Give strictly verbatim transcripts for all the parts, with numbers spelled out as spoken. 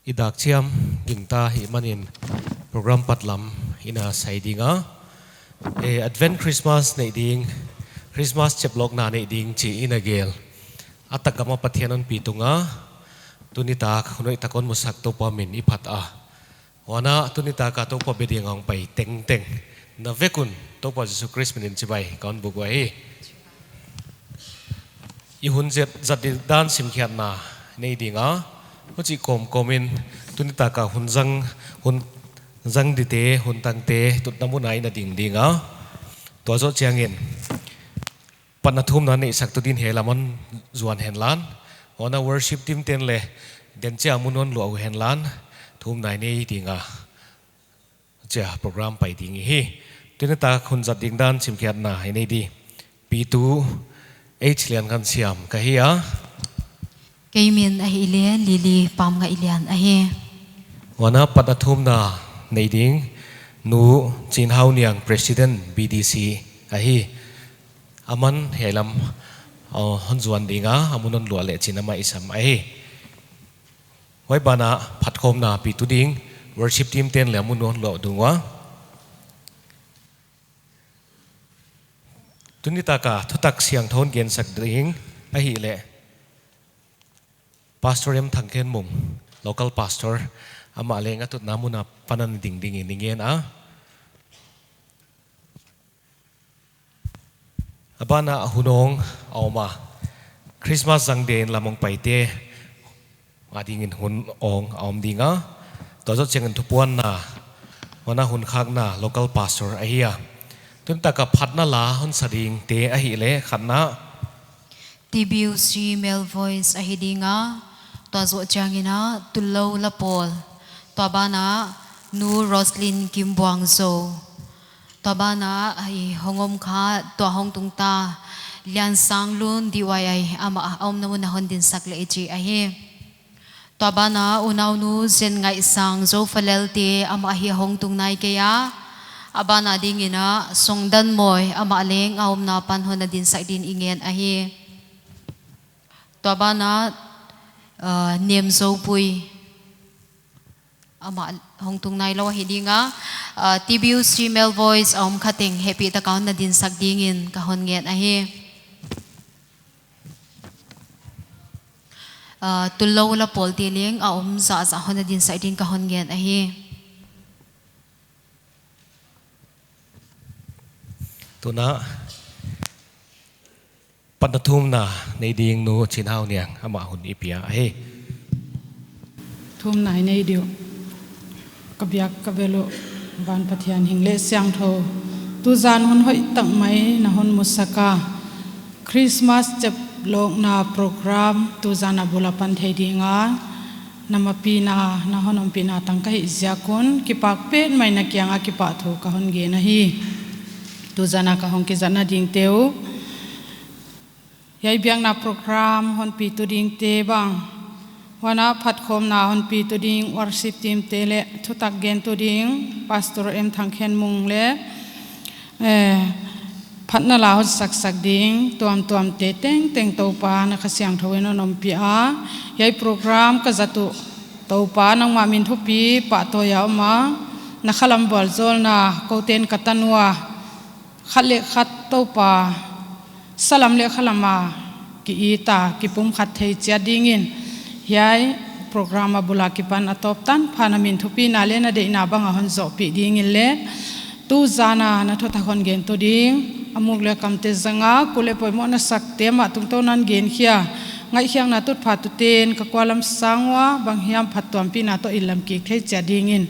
I dak chiam gingta hi manin program patlam i na sai ding a. E, Advent Christmas nei ding, Christmas cheplawkna nei ding chi i na gel. A tak gam a Pathian hon pi tung a, tuni tak hun hoih tak hon musak Toupa min i phat a. Huan a tuni tak a Toupa bia ding a hong pai tengteng na vek un Toupa Jesu Khrist min in chibai ka hon buk uhi. I hun zat, zat ding dan simkhiatna nei ding a. Huchi kawmkawm in tuni tak a hun zang, hun zang dite, hun tangte, tutna mun a i na ding ding a. Tua zoh chiangin, patna thumna neihsak tu din he lam hon zuan hen lan. Huan a worship team ten leng den chiang mun hon luah uh hen lan. Thumna i nei ding a. Chia program pai ding hi. Tuni tak hun zat ding dan simkhiatna i nei di. Pi Tu H Lian Khan Siam ka hi a. Kei min ahihleh Lily Pam Ngai Lian ahi. Huan a patna thumna nei ding Nu Chin Hau Niang, President B D C ahi. Aman hiai lam, uh, hon zuan ding a, a mun hon luah leh chi'n amah i sam ahi. Huai ban a phatkhawmna pi tu ding, worship team ten leng a mun hon luah ding ua. Tuni tak a thutak siangthou hon gensak ding ahihleh Pastor M Thang Khen Mung, local pastor, amah leng a tutna mun a pan a na ding ding in i ngen a. A ban a hun hong a om a, Christmas zang ding in lam hong paite a ding in hun hong a om ding a. Tua zoh chiangin thupuanna, huan a hun khakna local pastor ahi a. Tuni tak a phatna la hon sa dingte ahihleh khatna, T B U C Male Voice ahi ding a. Tua zoh chiangin a Tullou Lapawl. Tua ban a Nu Roslyn Kimbuang Zou. Tua ban a hong om kha, tua hong tung ta Lian Sang Lun D Y I, amah a omna mun a hon dinsak leh i chi ahi. Tua ban a Unaunu Zen Ngaih Sang Zou Falel te, amah hi hong tung nai kei a. A ban a ding in a Song Dan Moi, amah leng a omna pan hon a dinsak din i ngen ahi. Tua ban a, uh, Nem Zou Pui. Amah hong tung nailou ahi ding a, ah, T B U C Male Voice a om kha teng hehpihtak a hon na dinsak ding in ka hon ngen ahi. Ah, Tullou Lapawl te leng a om zahzah hon na dinsak din ka hon ngen ahi. Tuna, patna thumna nei ding Nu Chin Hau Niang, amah hun i pia ahi. Thumna i nei di uh. Ka biak ka bel uh, van Pathian hing leh siangthou. Tuzan hun hoihtak mai na hon musak a, Christmas cheplawkna program tuzan a bul a pan thei ding a na mapihna, na hon ompihna tang ka hih ziak un, kipak petmai na kiang a kipahthu ka hon gen ahi. Tuzan a ka hong kizatna dingte uh, hiai biakna program hon pi tu dingte bang, huan a phatkhawmna hon pi tu ding worship team te leh thutak gen tu ding Pastor M Thang Khen Mung leh, eh, phatna la hon saksak ding tuamtuamte tengteng Toupa na Kha Siangthou in hon ompih a. Hiai program ka zat uh Toupa nangmah min thupi pahtawi a om a, na khalam vualzawlna kote'n ka tan ua, khat leh khat Toupa salam leh khalam a ki-it a, kipumkhat thei chiat ding in, hiai program a bul a kipan a tawp tanpha na min thupina leh na deihna bang a hon zohpih ding in leh, tuzan a na thutak hon gen tu ding, a muk leh kamte zang a, kul leh poimoh na sakte mah tungtawn in genkhia, ngaihkhiakna tutphah tute'n ka kualam sang ua, banghiam phattuampihna toh i lam kik thei chiat ding in,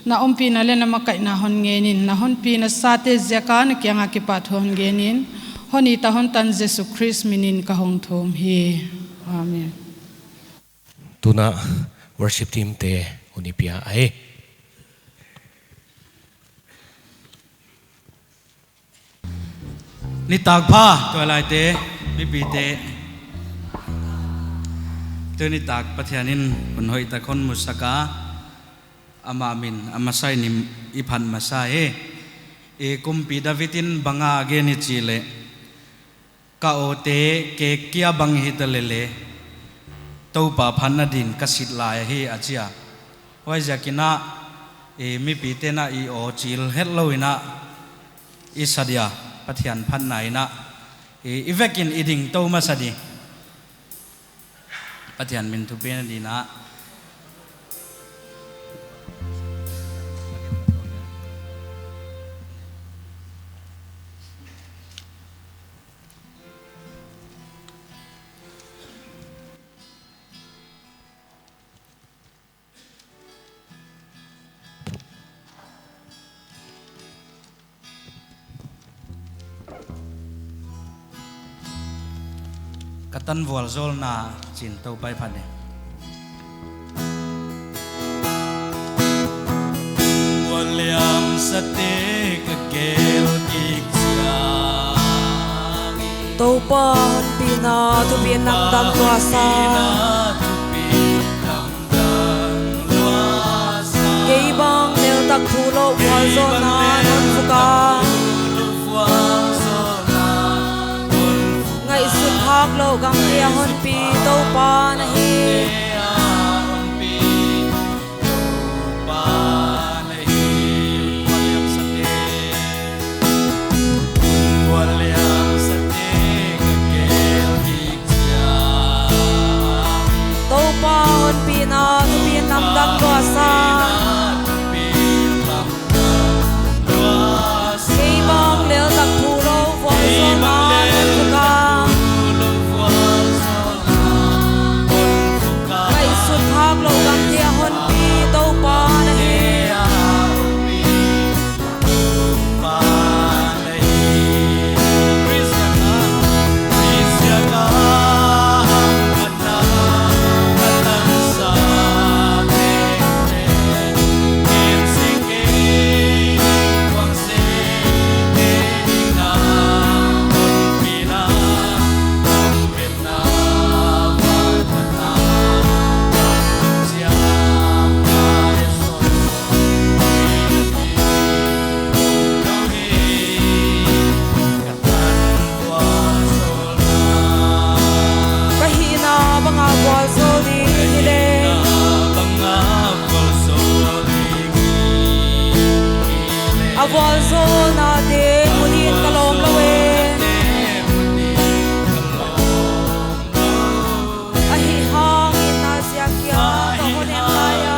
na ompihna leh na makaihna hon ngen in, na hon pi na sate ziak a na kiang a kipahthu hon gen in, hon it a hon tan Jesu Khrist min in ka hong thum hi. Amen. Tuna worship team te hun i pia ahi. Nitak pha, tuailaite, mipite. Tuni tak Pathian in hun hoihtak hon musak a, ama min a masa in i phat masa hi. I kumpi David in bang a gen i chih leh, ka awte kek kia bang hita leh leng, Toupa phatna din ka sit lai hi a chi a. Huaiziakin ah, i mipite'n ah i aw chil hetlou in ah, i sa dia, Pathian phatna in ah, i, i vekin i ding tou masa di. Pathian min thupi na dingin ah. Ka tan vualzawlna chin Toupa i phat ni. Vualliam sate ka kel kik chiang. Toupa honpina thupi namdang tuasa. Kei bang leltak thu lou vualzawlna non fuka. Ngaihsut haklou gamte a honpi Toupa na hi. Toupa honpina thupi namdang tuasa. Kei bang leltak thu lou vualzawlna non fuka. Ngaihsut haklou gamte a honpi Toupa na hi. Ka hihna banga vualzawl ding hi leh. A vualzawlnate mu dingin ka lawm lou e. Ahihhangin na ziak kia ka hon en lai a.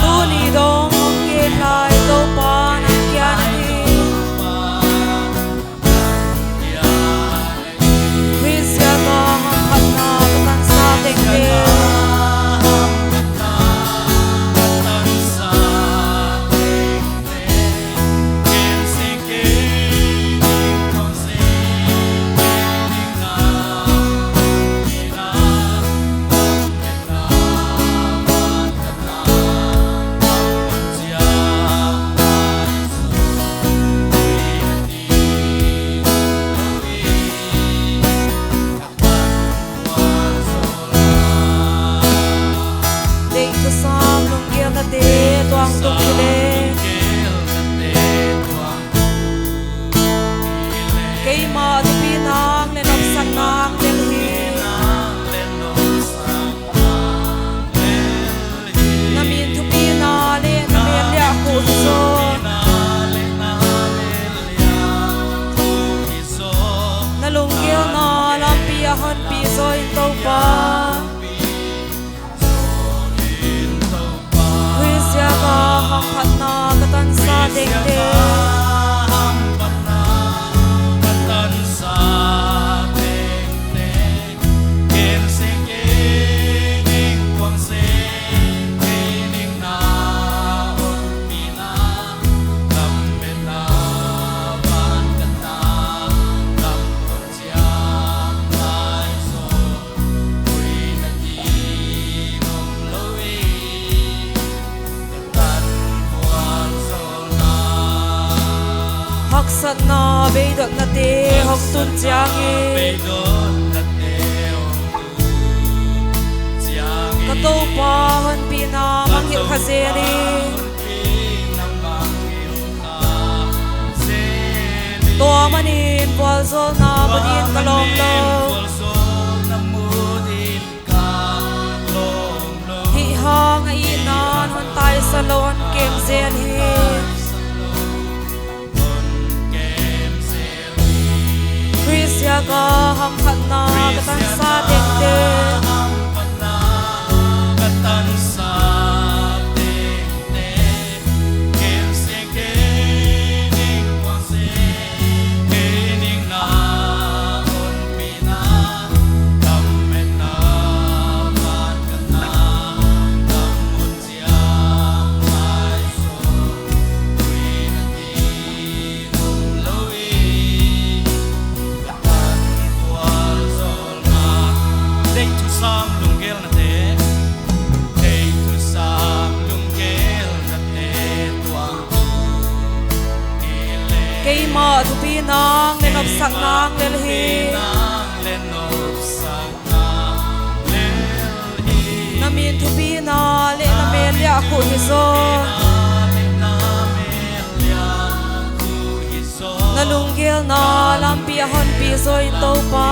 Tuni dong hong kik lai Toupa nang kia na hi. Huaiziak a hamphatna ka tansa tengteng. Deih thusam lunggel nate tuang tung hi leh. Keimah thupi nang leh nopsak nang lel hi. Na min thupina leh na mel liah khu hi zaw. Na lunggel na lampi a honpi zaw in Toupa. Huaiziak a hamphatna ka tansa tengteng. Haksatna beidotnate hong tun chiangin, ka Toupa honpina mangngilh kha zel in. Tua manin vualzawlna mu dingin ka lawm lou. Ka hamphatna ka tansa tengteng. Deihthusam lunggelnate, deihthusam lunggelnate tuang. Keimah thupi nang leh nopsak nang lel hi. Na min thupina leh na mel liah khuh hi zaw. Na lunggelna lampi a hon pi zaw in Toupa.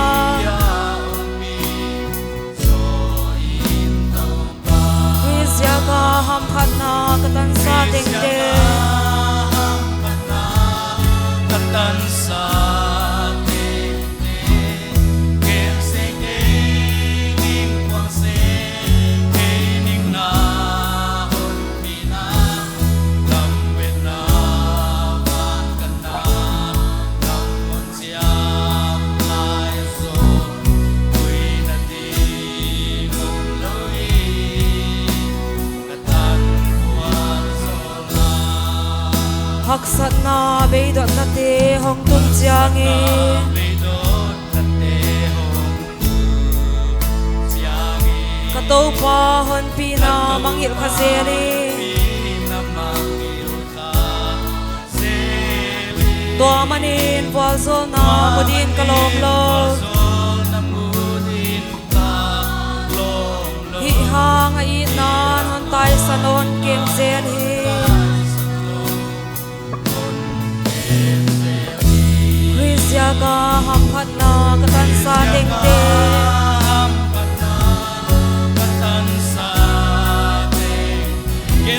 Khrist ziaka hamphatna ka tansa tengteng. Haksatna beidotnate hong tung chiangin, ka Toupa honpina mangngilh kha zel in. Tua manin vualzawlna mu ding ka lawm lou. Hih hang a itna hon taisan hon kem zel hi. Khrist ziaka hamphatna ka tansa tengteng. Gen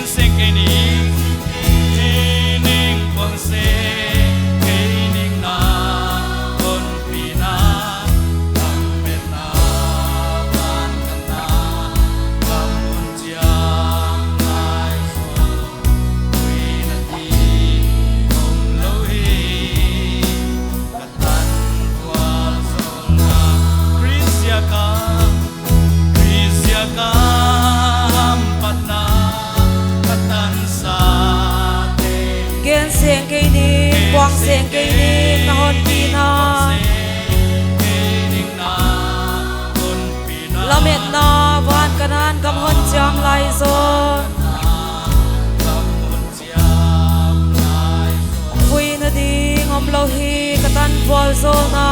seng kei ning, puang seng kei ning, na honpina. Lametna van Kanan gam hon chiam lai zaw. Vuina ding omlou hi ka tan vualzawlna.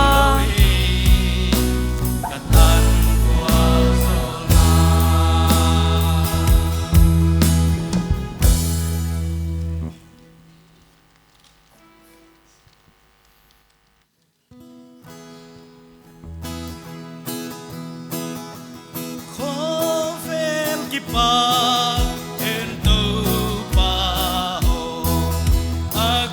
Khovel kipan Toupa hong, a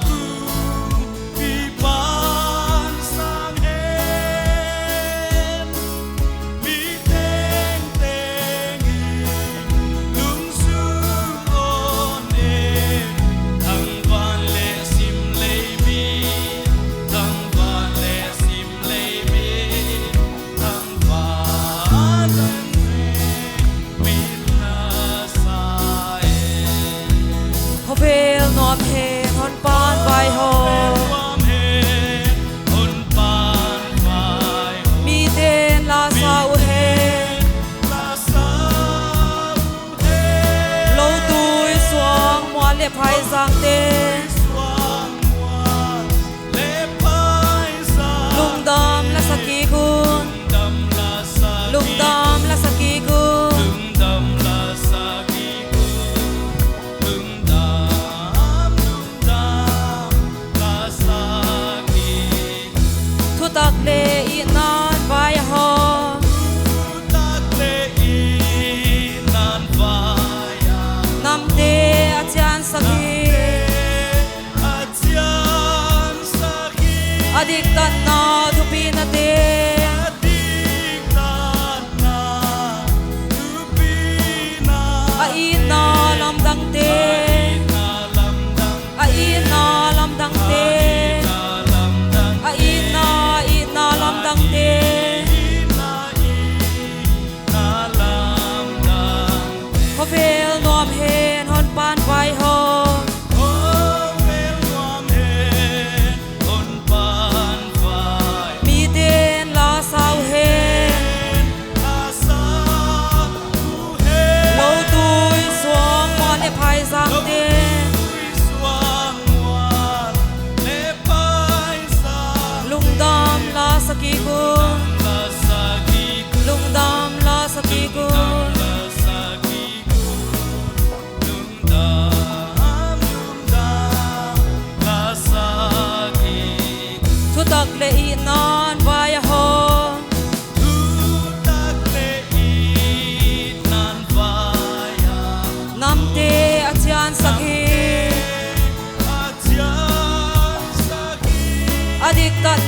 kumpipan sang hen. Mi tengteng in lungsim hon en, tangval leh sim lei mi, tangval leh sim lei mi, tangval leh sim lei mi na sa e. Khovel nuam hen hon pan vaihawm. Miten la sa uhen. Lou tui suang mual leh phaizang te. Lungdam la sa kik un. Lungdam la sa kik un. Thutak leh itnan vaihawm. Namte a chiansak hi.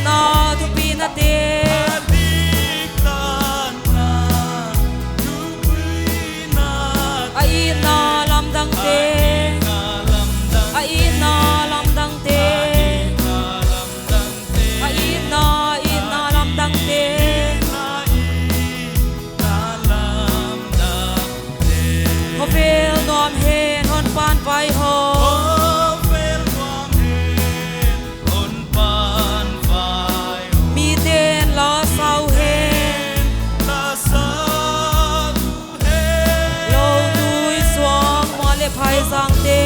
Na thupina te. A itna lamdang te. A itna lamdang te. A itna, itna lamdang te. Khovel nuam hen hon panvai ho. Miten la sa uhen. Lou tui suang mual leh phaizang te.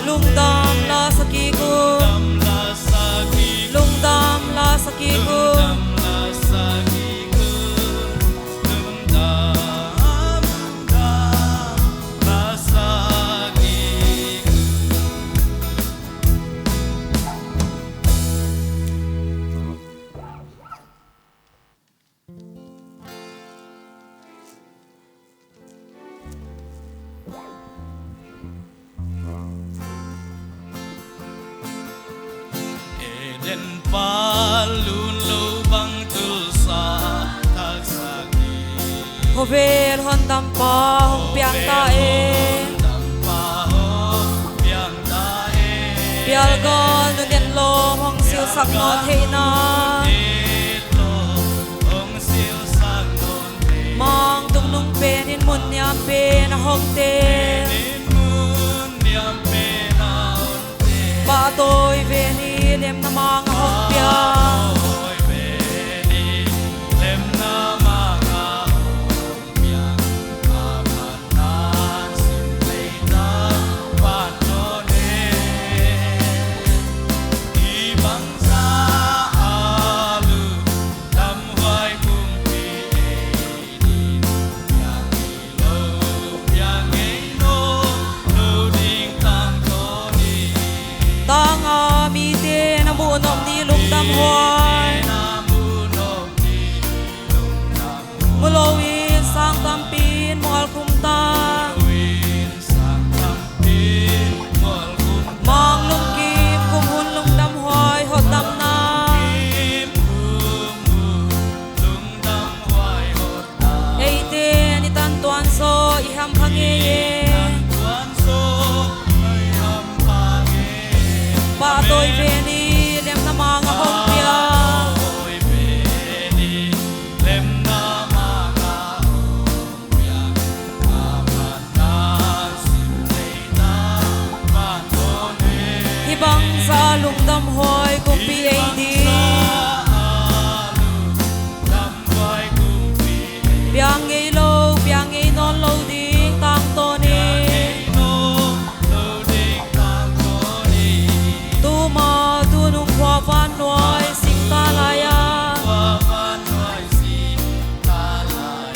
Lungdam la sa kik un. Lungdam la sa kik un. Eden pa lun lou bang tulsa taksa ki. Khovel hondampa hong piang ta e. Hondampa hong piang ta e. Pialgal nunneilou hong silsak nawn theihna. Mang tungnung pen in mun niam pen a hong tel. Pahtawi ve ni, lemna mang a hong piang. Tanga miten a muh nop ni lungdam huai. Mulou in sang tampi in mual khum ta. Mang lungkim kum hun lungdam huai hotdamna. Eite ni tan tuan zo i hampha ngei e. Pahtawi ve ni, lemna mang a hong piang. Hibang zah lungdam huai kumpi ei di. Piang ngeilou, piang ngei nawnlou ding tangtawn in. Tuma tunung khua vannuai sing ta lai a.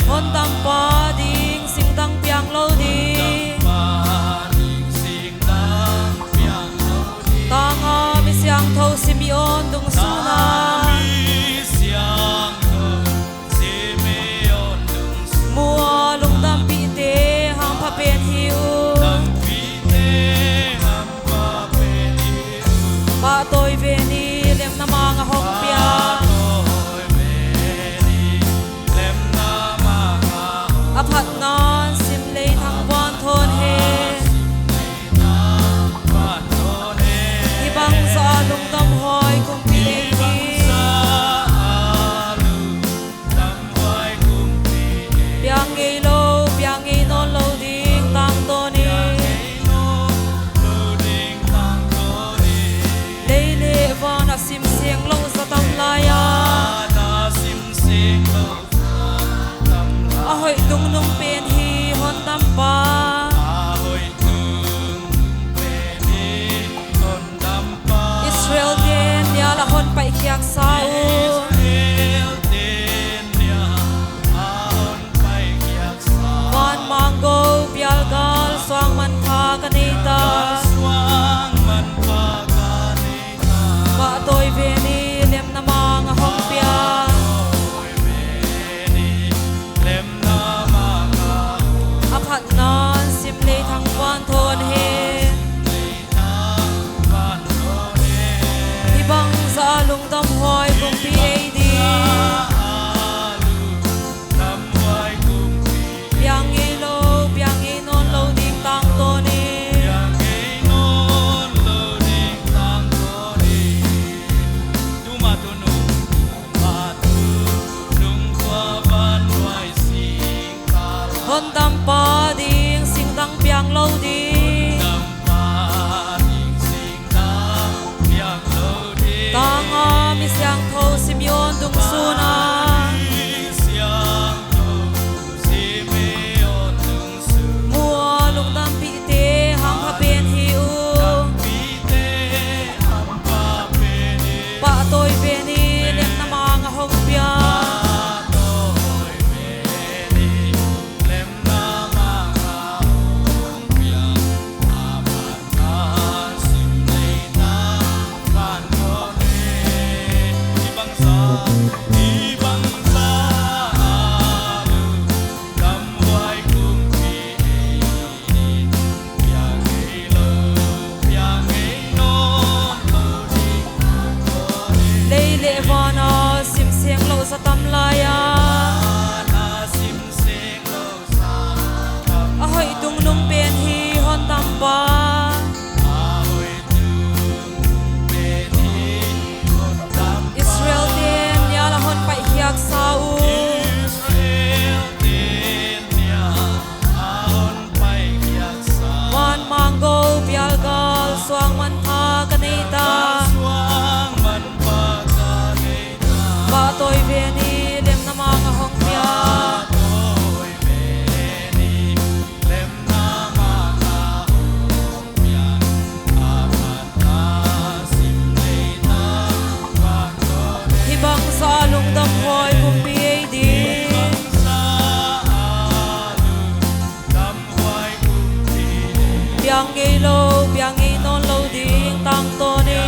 Hondampa ding singtang piang lou ding. Tanga mi siangthou Simeon dungzui a. Mu a lungdampihte hampha pen hi uh. Pahtawi ve ni, lemna mang a hong piang. A phatna sim lei thangvanthawn hen. Hibang zah lungdam huai kumpi ei di. Piang ngeilou, piang ngei nawnlou ding tangtawn in. Lei leh van a sim seng lou zah tam lai a. A hoih tungnung pen hi hondampa. Israel ten nial a hon paihkhiak sa uh. Van mang gou pial gal suang manpha ka nei ta. Pahtawi ve ni, lemna mang a hong piang. A phatna sim lei thangvanthawn hen. Damhuai kumpi ei ding. Piang ngei lou, piang ngei nawn lou ding tangtawn in. Hondampa ding singdang piang lou ding. Tang a mi siangthou Simeon dungzui a. Mu a lungdampihte hampha pen hi uh. Pahtawi pen in lemna mang a hong piang. Lei leh van a sim seng lou za tam lai a. A hoih tungnung pen hi Hondampa. Israel ten nial a hon paihkhiak sa uh. Van mang gou bial gal suang manpha ka nei ta. Pahtawi pen in lemna mang a hong piang. Hibangzah lungdamhuai kumpi ei ding. Piang ngei lou, piang ngei nawn lou ding tangtawn in.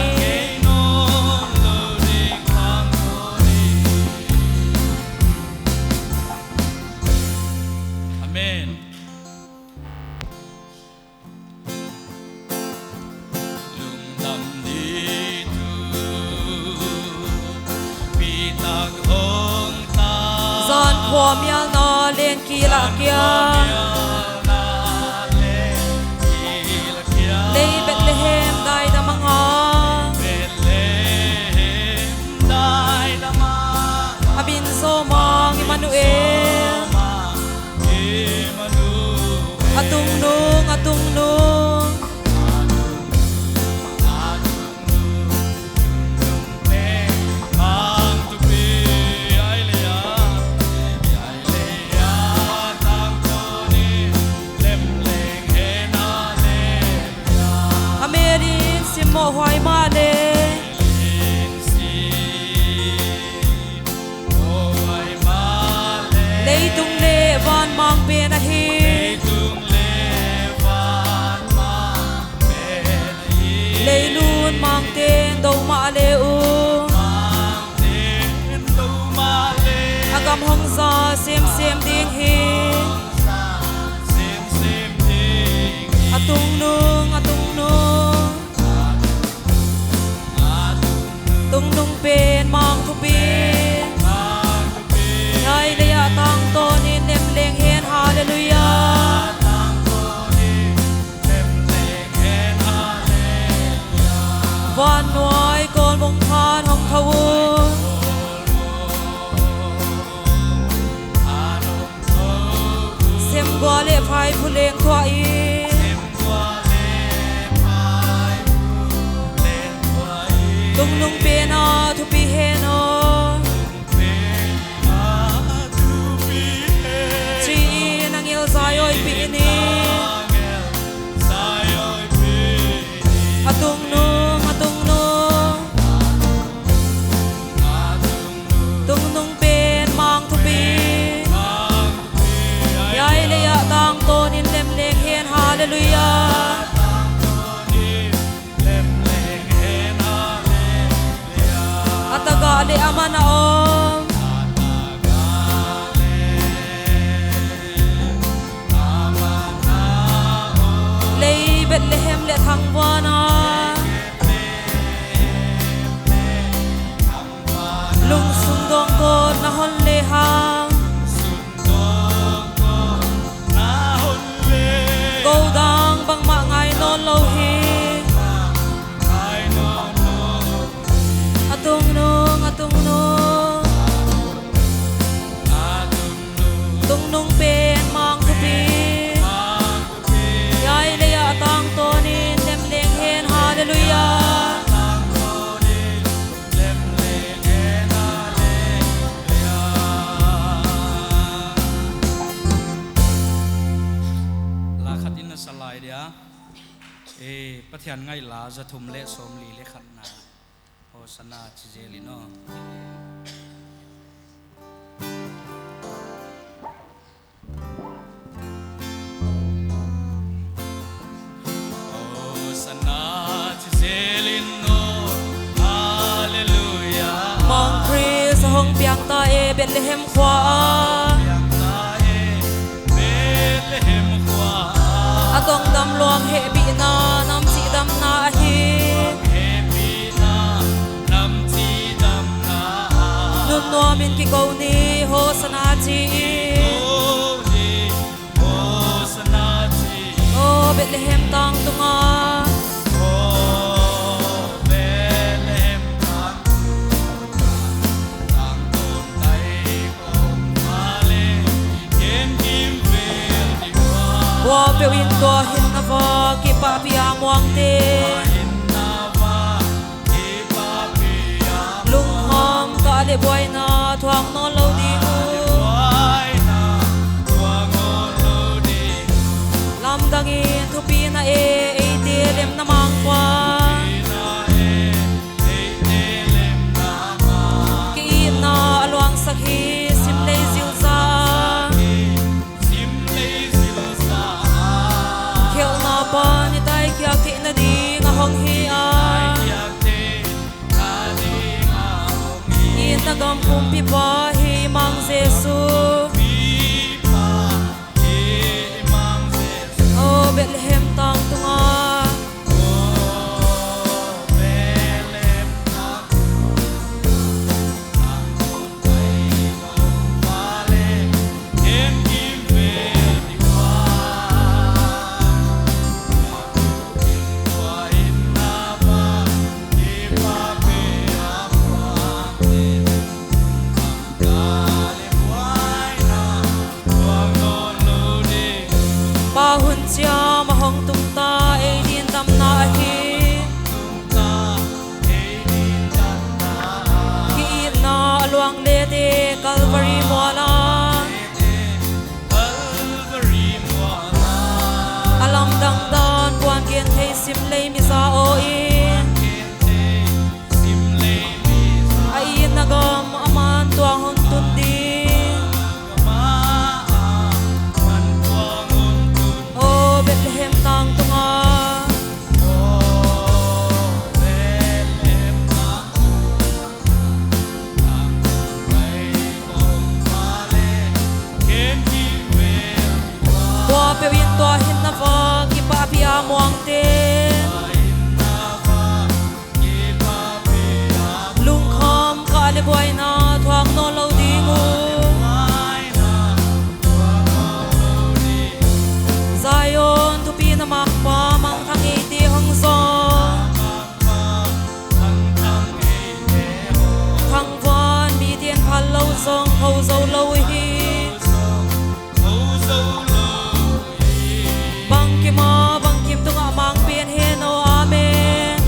Amen. Zan khua mial na len kil a kia. Lei Bethlehem dai dam a nga. A min zaw mang Immanuel. A tungnung, a tungnung. A mel in sim mohhuai mahleh. Leitung leh van mang pen ahi. Leilun mang ten dou mahle uh. A gam hong za semsem ding hi. A tungnung, a tungnung. Tungnung pen mang thupi. Hiai lei a tangtawn in lem leng hen, hallelujah. Van nuai kawl mong khan hong thou uh. Semgua leh phaiphu leng tuah in. Tungnung pen a thupi hen aw. Chi in angel zai awipih in. A tungnung, a tungnung. Tungnung pen mang thupi. Hiai lei a tangtawn in lem leng hen, hallelujah. A tagah leh a man a om. Lei Bethlehem leh thangvan a. Lungsung dawngkawt na hon lehang. Goldang bangmah ngai nawnlou hi. A tungnung, a tungnung. Tungnung pen mang thupi. Hiai lei ah tangtawn in lem leng hen, hallelujah. La khat in na sa lai dia. Eh, Pathian ngaihla za thum leh sawmli leh khatna. Hosana chi zel in aw. Hosana chi zel in aw. Hallelujah. Mang Khrist hong piang ta e Bethlehem khua ah. Piang ta e Bethlehem khua ah. A tongdam luang hehpihna nam chihdamna ahi. Hehpihna nam chihdamna ah. Nunnuam in kikou ni, Hosana chi in. Kikou ni, Hosana chi in. Aw Bethlehem tang tunga. Aw Bethlehem tang tunga. Kuapeuh in tua hinna va kipahpih a muangte. Lungkham kah leh buaina thuak nawnlou ding uh. Lamdang in thupina e, eite lemna mangpa. Ki-itna a luangsak hi, simlei zilzah. Khelhna pan i taikhiak theihna ding a hong hi a. Itna gam kumpipa hi Mang Jesu. Aw Bethlehem tang tunga. Pa hun chiam a hong tung ta, ei din damna ahi. Ki-itna a luang lete Calvary mual ah. A lamdang dan puan gen thei simlei mi za aw in. A itna gam aman tuang hon tun ding. Aw Bethlehem tang tunga. Kuapeuh in tua hinna va kipahpih a muangte. Lungkham kah leh buaina thuak nawnlou ding uh. Zion thupina mangpa mangthang eite hong zong. Thangvan miten phallou zong kho zoulou hi. Bangkim a bangkim tungah mang pen hen aw, amen.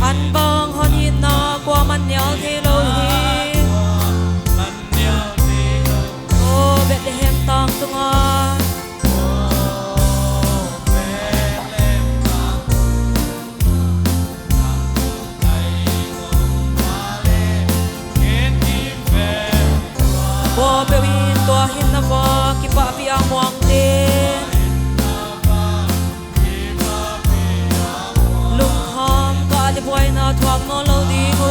An bang hon itna kuaman nial theilou hi. Aw Bethlehem tang tunga. Kuapeuh in tua hinna va kipahpih a muangte. Lungkham kah leh buaina thuak nawnlou ding uh.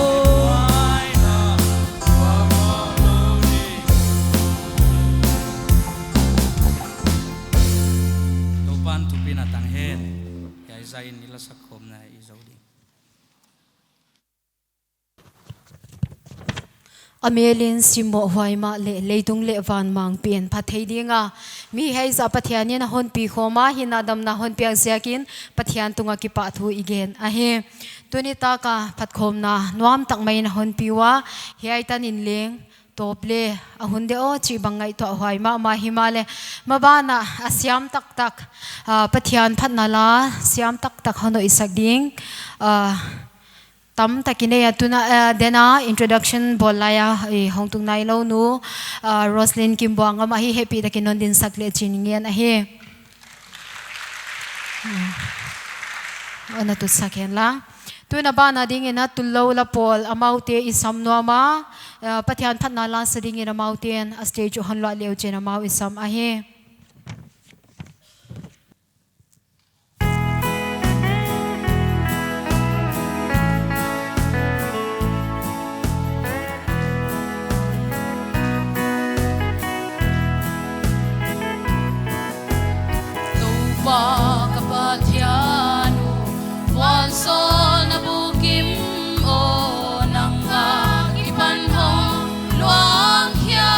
Toupan thupina tang hen. Hiai zah in i la sak khawmna i zou ding. A mel in simmoh huai mahleh leitung leh van mang pen phat thei ding a, mi hiaizah Pathian in a hon pi khawm a, hinna damna hon piak ziakin Pathian tungah kipahthu i gen ahi. Tuni tak a phatkhawmna nuam tak mai in a hon pi ua, hiai tan in leng tawp le a hun deuh aw chih bang ngaihtuah huai mahmah himahleh, maban ah a siam taktak, ah, Pathian phatna la siam taktak hon hoihsak ding, ah, tam tak i nei a, tuna, ah, den a introduction bawl lai a, eh, hong tung nailou nu, ah, Roslyn Kimbuang amah hi hehpihtak in hon dinsak leh chi'n ngen ahi. Hmm. Hon na tutsak hen la. Tun a ban a ding in a tullou la pawl amaute i sam nuam a, ah, Pathian phatna la sa ding in amaute'n a stage uh hon luah le uh chi'n amau i sam ahi. Toupa ka Pathian uh, vualzawlna bukim aw, nang a kipan hong luang khia.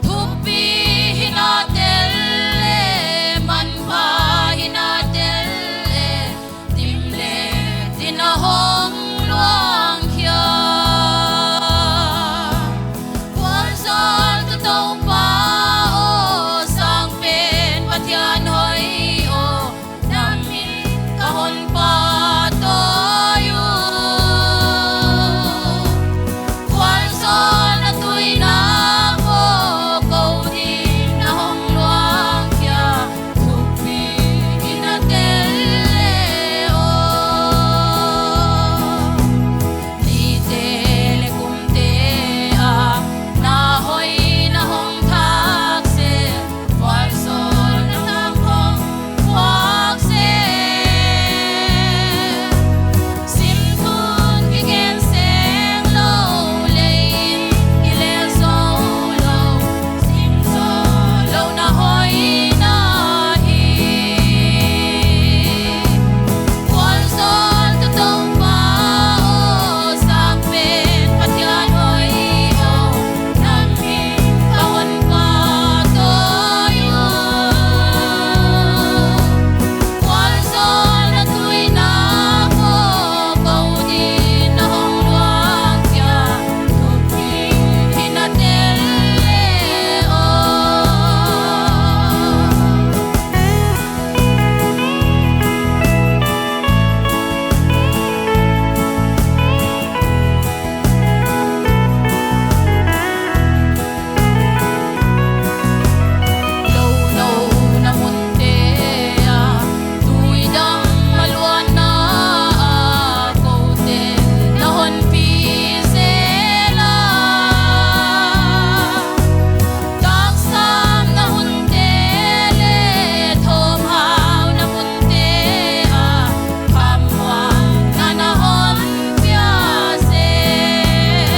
Thupi hi na tel leh, manpha hi na tel leh, dim leh din a hong luang khia. Vualzawltu Toupa aw, sangpen Pathian hoih aw, na min ka hon pahtawi uh. Vualzawlna tuinak aw, kou din na hong luang khia, thupi hi na tel leh aw. Nite leh kumte a na hoihna hong thak seh, vualzawlna na hong puak seh. Simthu in kigen seng lou, lei in kilel zou lou, sim zou lou na hoihna hi. Vualzawltu Toupa aw, sangpen Pathian hoih aw, na min ka hon pahtawi uh. Vualzawlna tuinak aw, kou din na hong luang khia, thupi hi na tel leh aw. Lou lou na munte ah, tuidam a luanna ah, koute na hon pi zel a. Taksapna munte leh thawmhauna munte ah, khamuanna na hon pia seh.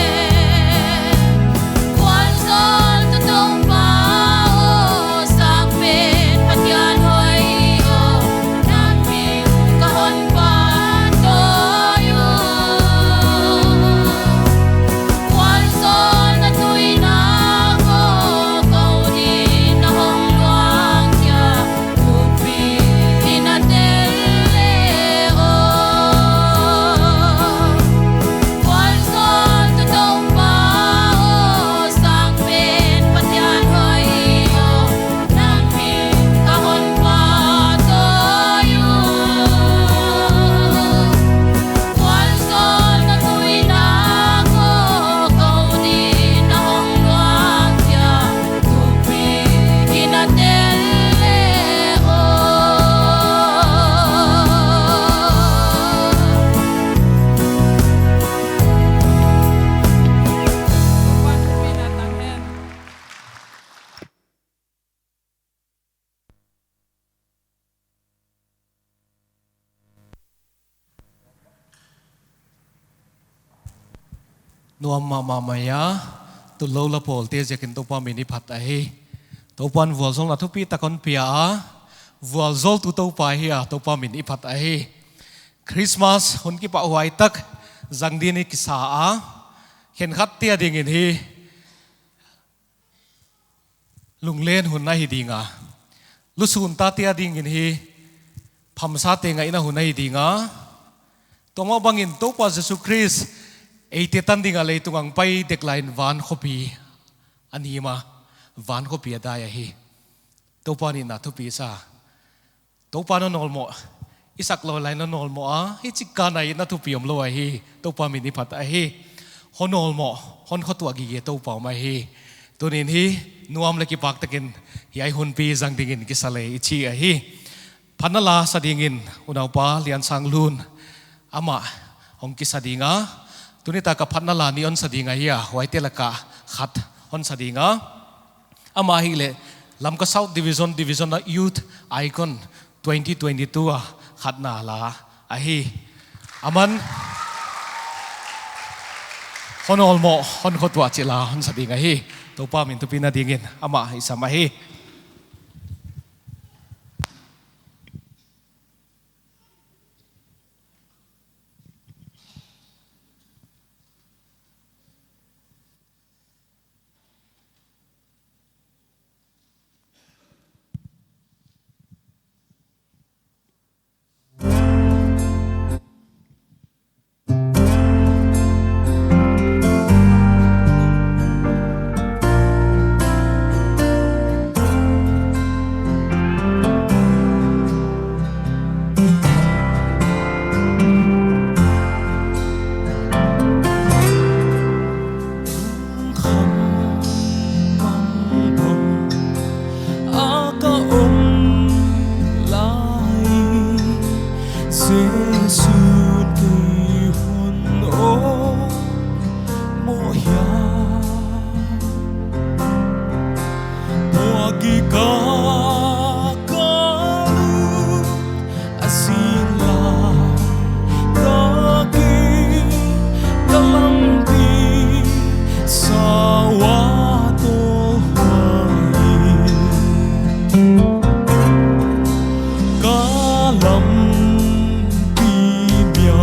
Vualzawltu Toupa aw, sangpen Pathian hoih aw, na min ka hon pahtawi uh. Vualzawlna tuinak aw, kou din na hong luang khia, thupi hi na tel leh aw. Vualzawltu Toupa aw, sangpen Pathian hoih aw, na min ka hon pahtawi uh. Vualzawlna tuinak aw, kou din na hong luang khia, thupi hi na tel leh aw. Nuam mahmah mai a, tullou la pawlte ziakin Toupa min i phat ahi. Toupa'n vualzawlna thupi tak hon pia a, vualzawltu Toupa hi a, Toupa min i phat ahi. Christmas hun kipahhuai tak, zang dingin i kisa a, khenkhatte adingin hi lunglen hun ahi ding a, lusuntate adingin hi phamsate ngaihna hun ahi ding a, tua mah bangin Toupa Jesu Khrist eite tan ding a leitung a hong pai dek lai in van khopi a nim a, van khopi a dai ahi. Toupa'n i na thupi sa. Toupa'n hon awlmoh, i sak lou lai in hon awlmoh a, hichi kan a i na thupi omlou ahi, Toupa min i phat ahi. Hon awlmoh, hon khotuah gige Toupa om ahi. Tuni'n hi, nuam leh kipak takin, hiai hunpi zang dingin kisa leh i chi ahi. Phatna la sa dingin, unaupa Liansang Lun, amah hong kisa ding a. Tuni tak a phatna la nih hon sa ding ahi a, huaite lak a khat hon sa ding a. Amah ahihleh Lamka South Division, Division a Youth Icon twenty twenty-two a khatna la ahi. Aman hon awlmoh, hon khotuah chih la hon sa ding ahi. Toupa min thupina dingin amah i sam ahi. Kham mang bang a ka om lai, Jesu'n kei hon awlmoh hia. Puak i ka ka lut a sin lai, ka ki ka lampi sa ua toh huai. Ka lampi bia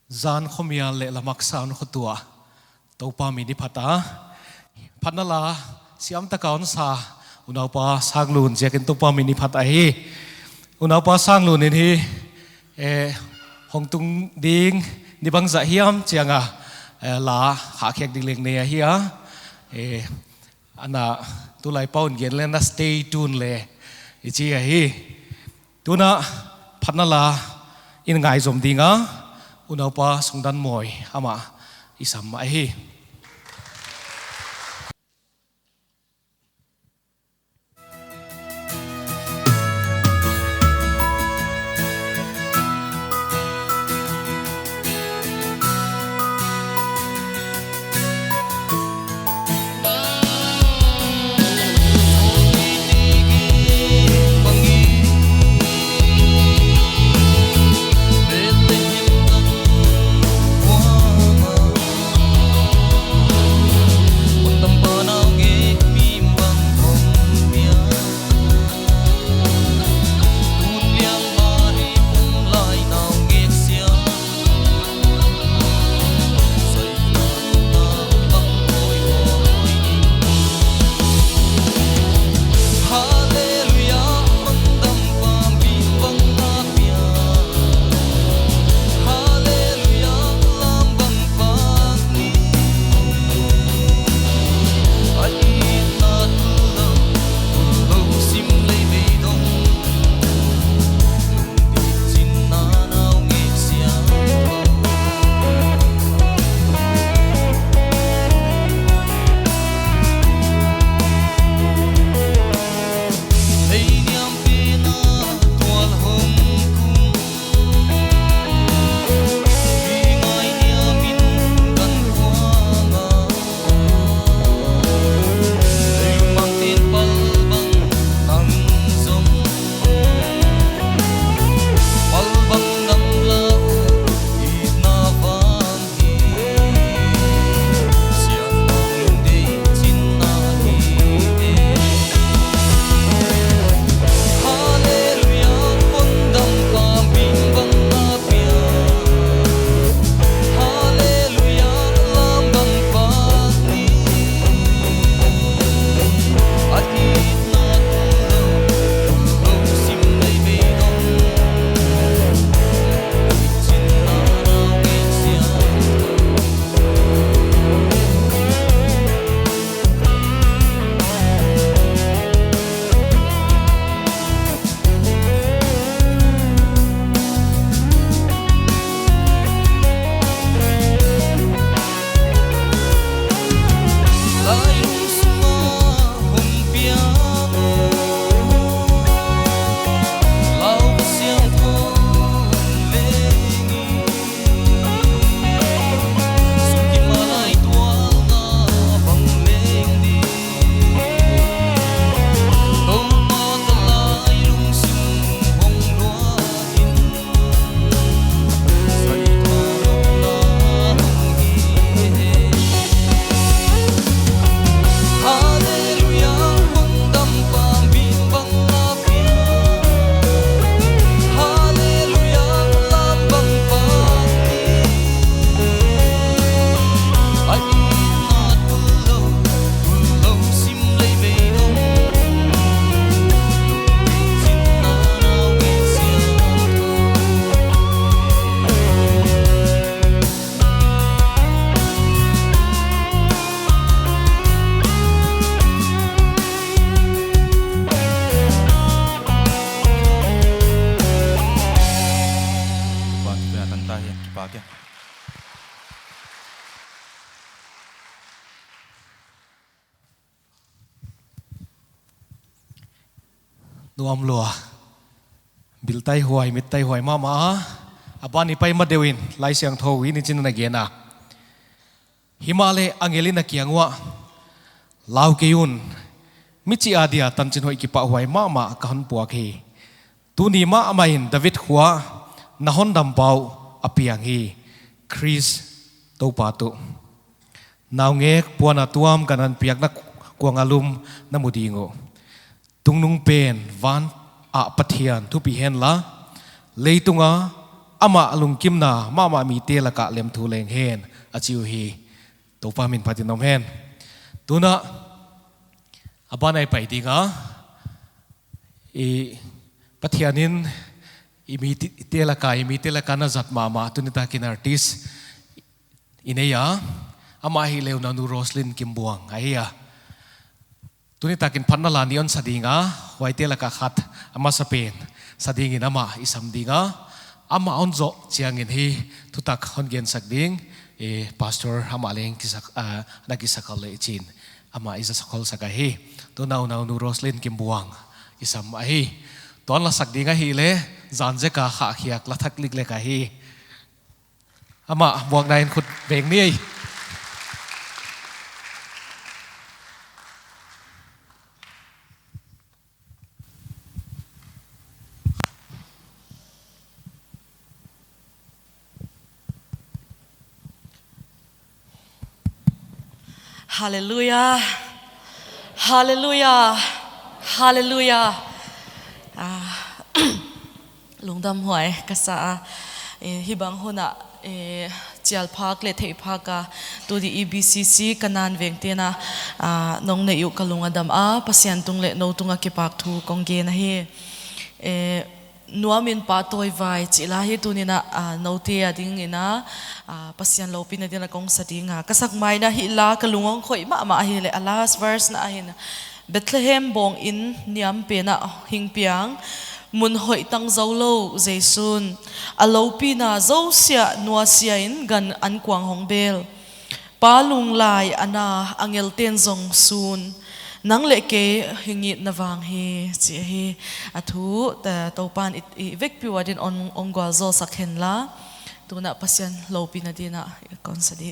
Zan khomial leh lamak sa un khotuah, Toupa min i phat a. Phatna la siam taka hon sa unaupa Sanglun ziakin Toupa min i phat ahi. Unaupa Sanglun in hi, eh, hong tung ding ni bangzah hiam chianga, eh, la khahkhiak ding leng nei ahi a. Eh, ana tulai pau in gen leng na stay tuned le i chi ahi. Tuna phatna la in ngaizom dinga, unaupa Sungdanmawi amah i sam ahi. Nuam lua. Bil tai huai, mit tai huai mahmah a. A ban i pai ma deuh in, Laisiangthou in hichi'n a gen a. Himahleh angel in a kiang uah, lau kei un, michih adia tanchinhoih kipahhuai mahmah ka hon puak hi. Tuni mahmah in David khua ah na hondampa uh a piang hi, Khrist Toupa tuh. Naungek puanna tuam gananpiakna kuang a lum na mu ding uh. Tungnungpen van ah Pathian thupih henla, leitung a Amah lungkimna mahmah mite laka lem thu leng hen, a chi uhi. Toupa min phatin om hen. Tuin a ban ah i pai ding a, i Pathianin i mite laka, i mite laka na zat mahmah, tuni takin artist i nei a, amah hileh Unaunu Roslyn Kimbuang ahi a. Tuni takin phatna la nih hon sa ding a, huaite laka khat, a masapen sa dingin amah i sam ding a, amah hon zoh chiangin hi thutak hon gensak ding, eh, pastor amah leng kisak, ah, na kisakhol leh chin, amah i za sakhol sak ahi. Tuin Unaunu Roslyn Kimbuang i sam ahi. Tuin la sak ding ahihleh, zan zek a khahkhiak la thak liklek ahi. Amah buakna in khut veng ni ei. Hallelujah. Hallelujah. Hallelujah. Ah, lungdam huai ka sa a, eh, hibang hun ah, eh, chial phak leh theih phak a, tuni EBCC Kanaan vengte'n a, ah, nong neih uh ka lung a dam a, Pasian tung leh nou tung a kipahthu kong gen ahi. Eh, Nuam in Pa tawi vai chih la hi tuni in a, ah, noute adingin a, ah, Pasian lopina dingin a kong sa ding a. Ka sak mai in a hi la ka lung hong khoih mahmah ahihleh a last verse na ahi in. Bethlehem bawng in niam pen a hing piang, mun hoih tang zou lou Jesu'n, a lopina zousiah nuasia in gan ankuang hong bel. Pa lunglai a na angelte'n zong sun, nang leh kei hing itna vang hi, chi hi. A thu, ta, Toupa'n i, i vekpi uh adin hon, hon gualzawl sak hen la. Tuin a Pasian lopina dingin a kon sa di.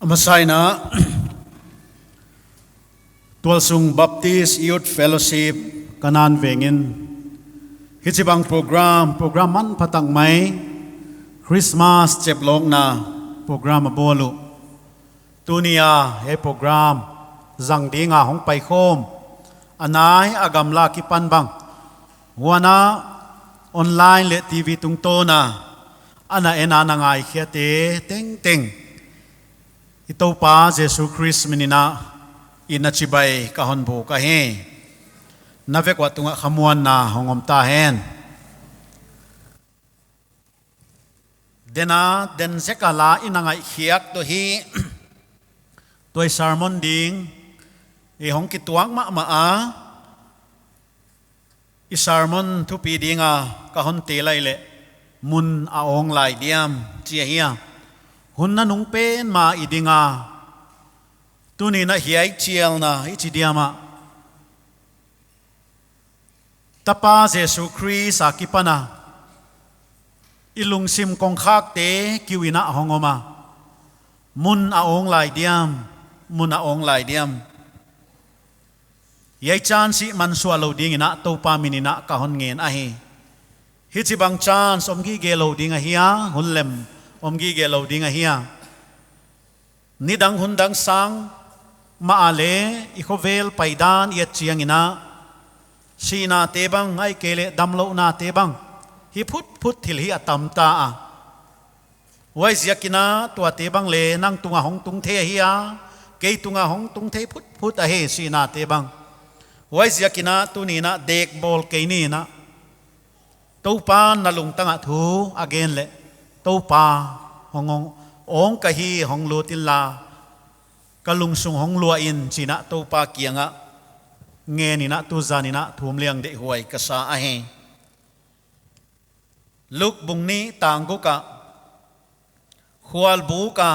Masa in, Tualsung Baptist Youth Fellowship Kanan veng in hichibang program, program manpha tak mai, Christmas cheplawkna program a bawl uh. Tuni a hiai program zang ding a hong paikhawm a nai a gamla kipan bang, huan a online leh T V tungtawn a ana en a na ngaikhiate tengteng i Toupa Jesu Khrist min in i na chibai ka hon buk ahi. Na vek uah tungah khamuanna hong om ta hen. Den a den zek a la i na ngaihkhiak toh hi, tua i sermon ding i hong kituak mahmah a, i sermon thupi ding a ka hon tel lai leh, mun a awng lai diam, chi ahi a. Hun nanung pen mah i ding a, tuni in hiai chialna i chi diam a, Tapa Jesu Khrist a kipan a i lungsim kongkhakte kiu in a hong om a, mun a awng lai diam, mun a awng lai diam. Hiai chance mansuah lou ding in Toupa min in ka hon ngen ahi. Hichibang chance om gige lou ding ahi a, hun lem om gige lou ding ahi a. Nidang hun dang sang mah a leh i khovel paidan i et chiang in, sihnate bang ahihkeileh damlouhnate bang hi phutphut thil hi a tam ta a. Huaiziak in tuate bang leh nang tung a hong tung thei ahi a, kei tung a hong tung thei phutphut ahi sihnate bang. Huaiziak in tuni in dek bawl kei ni in, Toupa'n na lungtang ah thu a gen leh, Toupa, hong awng, awng ka hi, hong lut inla, ka lungsung hong luah in, chi in Toupa kiang a ngen in tuzan in thum liang deihhuai ka sa ahi. Luke bung nih tang guk ah, khualbuk a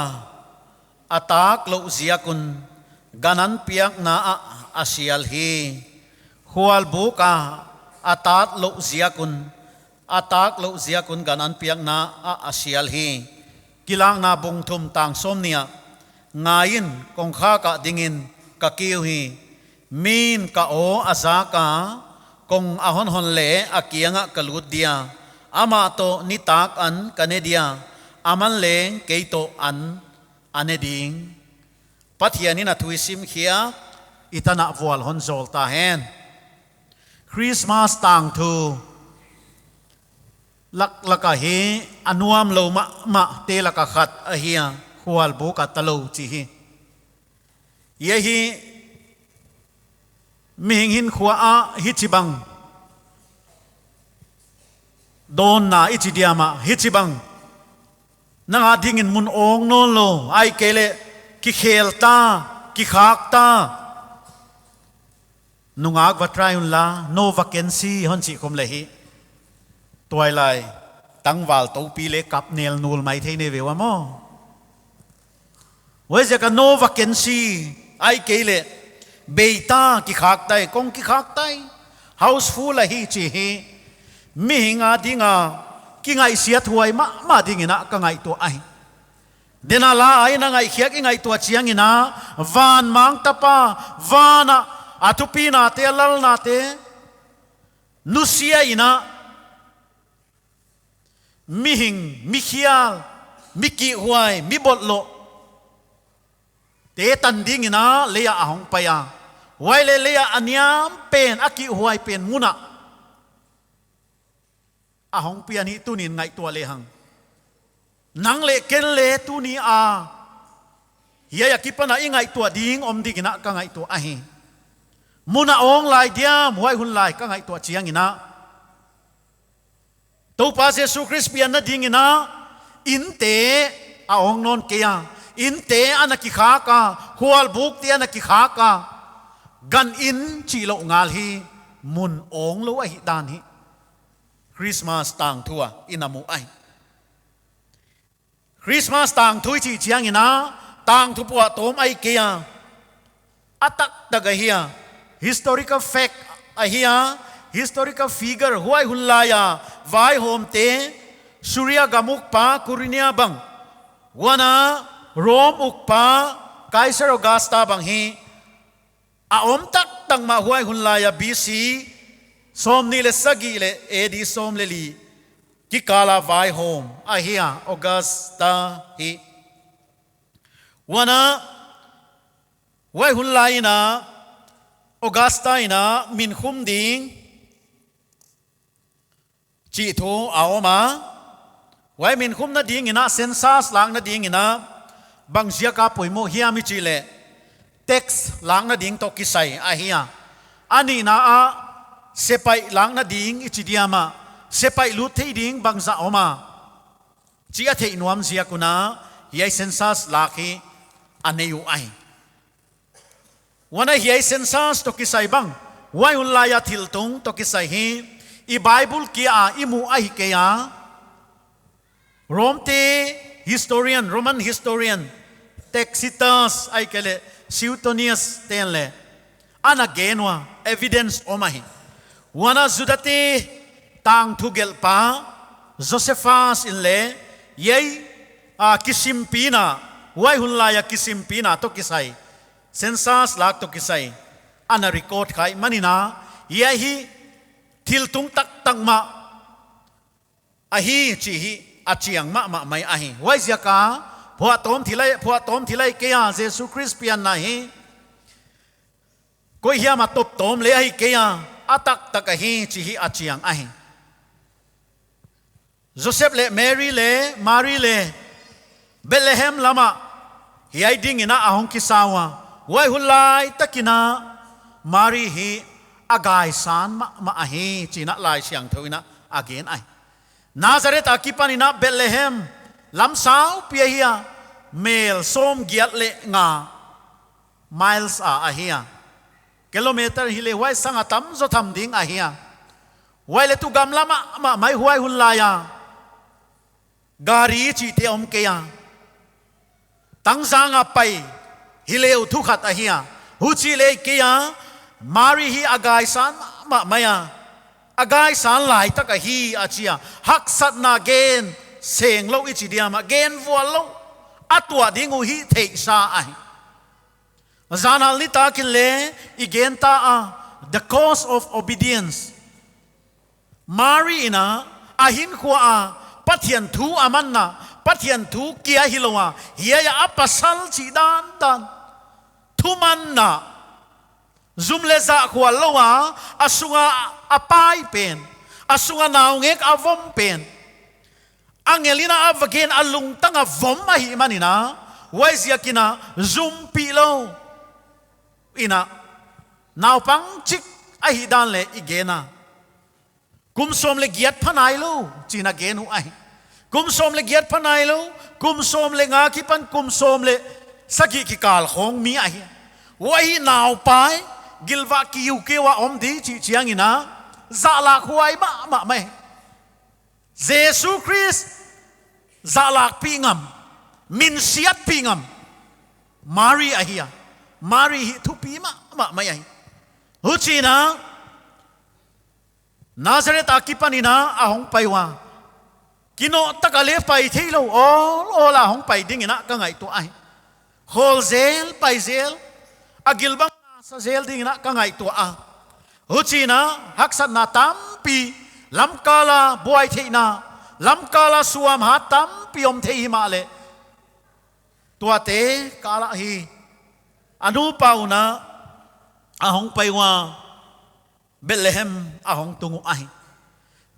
a tak louh ziak un gananpiakna ah a sial hi. Khualbuk a a tak louh ziak un, a tak louh ziak un gananpiakna ah a sial hi. Kilakna bung thum tang sawmnih ah, ngai in, kongkhak ah ding in ka kiu hi. Mi'n ka aw a zak a, kong a honhon leh a kiang ah ka lut dia, amah toh nitak an ka ne dia, aman leng kei toh an a ne ding. Pathian in a thu i simkhiak i tan ah vual hon zawl ta hen. Christmas tangthu laklak ah hi a nuam lou mahmahte lak ah khat ahi a, khualbuk a ta lou chi hi. Hiai hi mihing hinkhua ah hichibang dawnna i chi diam a, hichibang nang a ding in mun awng nawn lou, ahihkeileh kikhel ta, kikhak ta. Nungak va try unla, no vacancy hon chih khawm leh hi, tuailai tangval topi leh kap nel nul mai thei nei ve ua maw. Huaiziak a no vacancy, ahihkeileh bei ta, kikhak tai, kong kikhak tai, house full ahi chi hi. Mihing a ding a kingaihsiathuai mahmah ding in ka ngaihtuah ahi. Den a la a i na ngaihkhiak i ngaihtuah chiang in, van mang tapa, van ah a thupinate, a lalnate nusia in, mihing, mikhial, mi kihhuai, mi bawlhlouh te tan ding in lei ah a hong pai a. Huai leh lei ah a niam pen, a kihhuai pen mun ah a hong pian hi tuni'n ngaihtuah lehang. Nang leh ken leh tuni a hiai a kipan a i ngaihtuah ding om ding in ka ngaihtuah ahi. Mun a awng lai diam, huai hun lai ka ngaihtuah chiang in, Toupa Jesu Khrist pianna ding in inte a awng nawn kei a, inte ana kikhak a, khualbukte ana kikhak a, gan in chih louh ngal hi, mun awng lou ahihdan hi Christmas tangthu ah i na mu ahi. Christmas tangthu i chih chiang in, tangthu pua tawm ahi kei a, a taktak ahi a, historical fact ahi a, historical figure, huai hun lai a vaihawmte, Suria gam ukpa Quirinius bang, huan a Rome ukpa Kaisar Augusta bang hi a om taktak mah, huai hun lai a B C sawmnih leh sagih leh A D sawm leh li kikal a vaihawm ahi a, Augusta hi. Huan a, huai hun lai in a Augusta in a min khum ding chih thu a om a. Huai min khumna ding in a, census lakna ding in a, bang ziak a poimoh hiam i chih leh, tax lakna ding toh kisai ahi a. A nihna ah, sepaih lakna ding i chi diam a, sepaih lut theih ding bangzah om a, chih a theih nuam ziak un a, hiai census lak hi a nei uh ahi. Huan a, hiai census toh kisai bang, huai hun lai a thiltung toh kisai hi i Bible kia a i mu ahi kei a. Rome te historian, Roman historian, Tacitus ahihkeileh Suetonius te'n leng ana gen ua, evidence om ahi. Huan a, Juda te tangthu gelhpa Josephus in leng hiai, a, kisimpina, huai hun lai a kisimpina toh kisai, census lak toh kisai, ana record kha ahihman in a, hiai hi thiltung taktak mah ahi chih hi a chiang mahmah mai ahi. Huaiziak a, phuahtawm thil ahi, phuahtawm thil ahi kei a, Jesu Khrist pianna hi koih hiam a tawptawm leng ahi kei a, a taktak ahi chih hi a chiang ahi. Joseph leh Mary leng, Mary leng Bethlehem lam ah hiai ding in a a hong kisa ua. Huai hun lai tak in a Mary hi a gaisan mahmah ahi chih in a Laisiangthou in a a gen ahi. Nazareth a kipan in a Bethlehem lam saupi ahi a, mel sawmgiat leh nga miles a ahi a. Kilometer hileh huai sang a tamzaw tham ding ahi a. Huai leh tu gamla mahmah mai, huai hun lai a gari chihte om kei a. Tangzang a pai hileh uh thu khat ahi a. Huchi leng kei a, Mary hi a gaisan mahmah mai a. A gaisan lai tak ahi a chi a. Haksatna gen senglou i chi diam a, gen vuallou a tuah ding uh hi theihsa ahi. Zanhal nitak in leng i gen ta a, the cost of obedience. Mary in a, a hinkhua a, Pathian thu a manna, Pathian thu kia hilou a, hiai a pasal chih dandan thumanna, zum leh zah khuallou a, a sung a a pai pen, a sung a naungek a vom pen, angel in a a va gen a lungtang a vom ahihman in a, huaiziak in a zumpihlou in a, naupang chik ahihdan leng i gen a. Kum sawm leh giat pha nailou, chih in a gen uh ahi. Kum sawm leh giat pha nailou, kum sawm leh nga kipan kum sawm leh sagih kikal khawng mi ahi. Huai hi naupai, gilvah kiu keu a om di chih chiang in a, zahlak huai mahmah mai. Jesu Khrist zahlakpih ngam, minsiatpih ngam, Mary ahi a. Mary hi thupi mahmah mai ahi. Huchi in a, Nazareth a kipan in a a hong pai ua. Kinoh tak a leng pai theilou, awl awl a hong pai ding in a ka ngaihtuah ahi. Khawl zel, pai zel, a gil bang na sa zel ding in a ka ngaihtuah a. Huchi in a haksatna tampi, lamkal a buai theihna, lamkal a suamhat tampi om thei himahleh, tuate kal ah hi a nupa un a a hong pai ua. Bethlehem a hong tung uh ahi.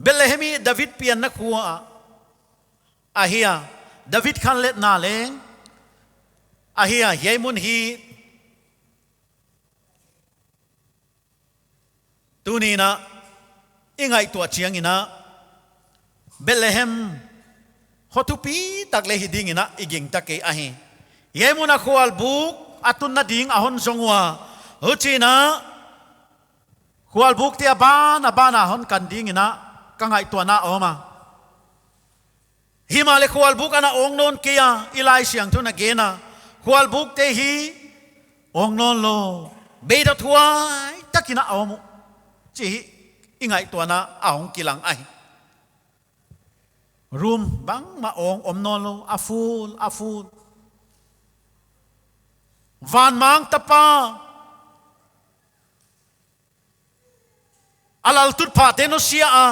Bethlehem hi David pianna khua ahi a, David khanletna leng ahi a. Hiai mun hi tuni in a i ngaihtuah chiang in a, Bethlehem kho thupi tak leng hi ding in a i gingta kei ahi. Hiai mun a khualbuk a tunna ding a hon zong ua. Huchi in a khualbukte a ban a ban a hon kan ding in a ka ngaihtuahna a om a. Himahleh khualbuk ana awng nawn kei a, i Laisiangthou in a gen a, khualbukte hi awng nawnlou, beidawt huai tak in a om uh chih hi i ngaihtuahna a hong kilang ahi. Room bangmah awng om nawnlou, a full, a full. Vanmang tapa, a laltutphahte nusia a,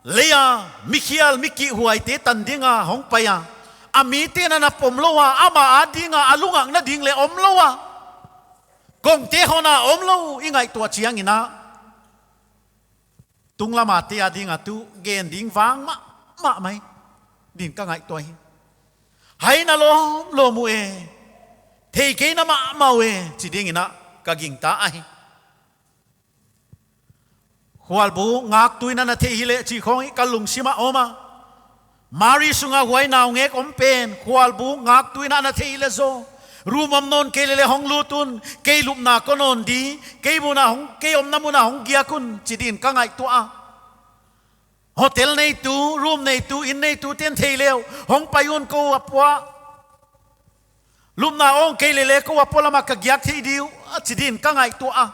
leia mikhial mikihhuaite tan dinga hongpai a, a mite'n ana pom lou a, ama adinga a lungakna ding leh omlou a, kongte hon a omlou i ngaihtuah chiangin a, tunglam a te adinga tu gen ding vang mahmah mai ding ka ngaihtuah hi. Hai na lawmlawm uh e, theikei na mahmah uh e, chi dingin a ka gingta ahi. Khualbuk ngaktuina na thei hileh chih khong hi ka lungsim a om a. Mari sunga huai naungek om pen khualbuk ngaktuina na thei leh zaw, room om nawn kei leh leh hong lut un, kei lupna kon awn di, kei mun a hong, kei omna mun a hong giak un, chi dingin ka ngaihtuah a. Hotel neitu, room neitu, inn neitute'n thei leh uh hongpai un, kou a pua, lupna awn kei leh leh kou a pua lam ah ka giak thei di uh, a chi dingin ka ngaihtuah a.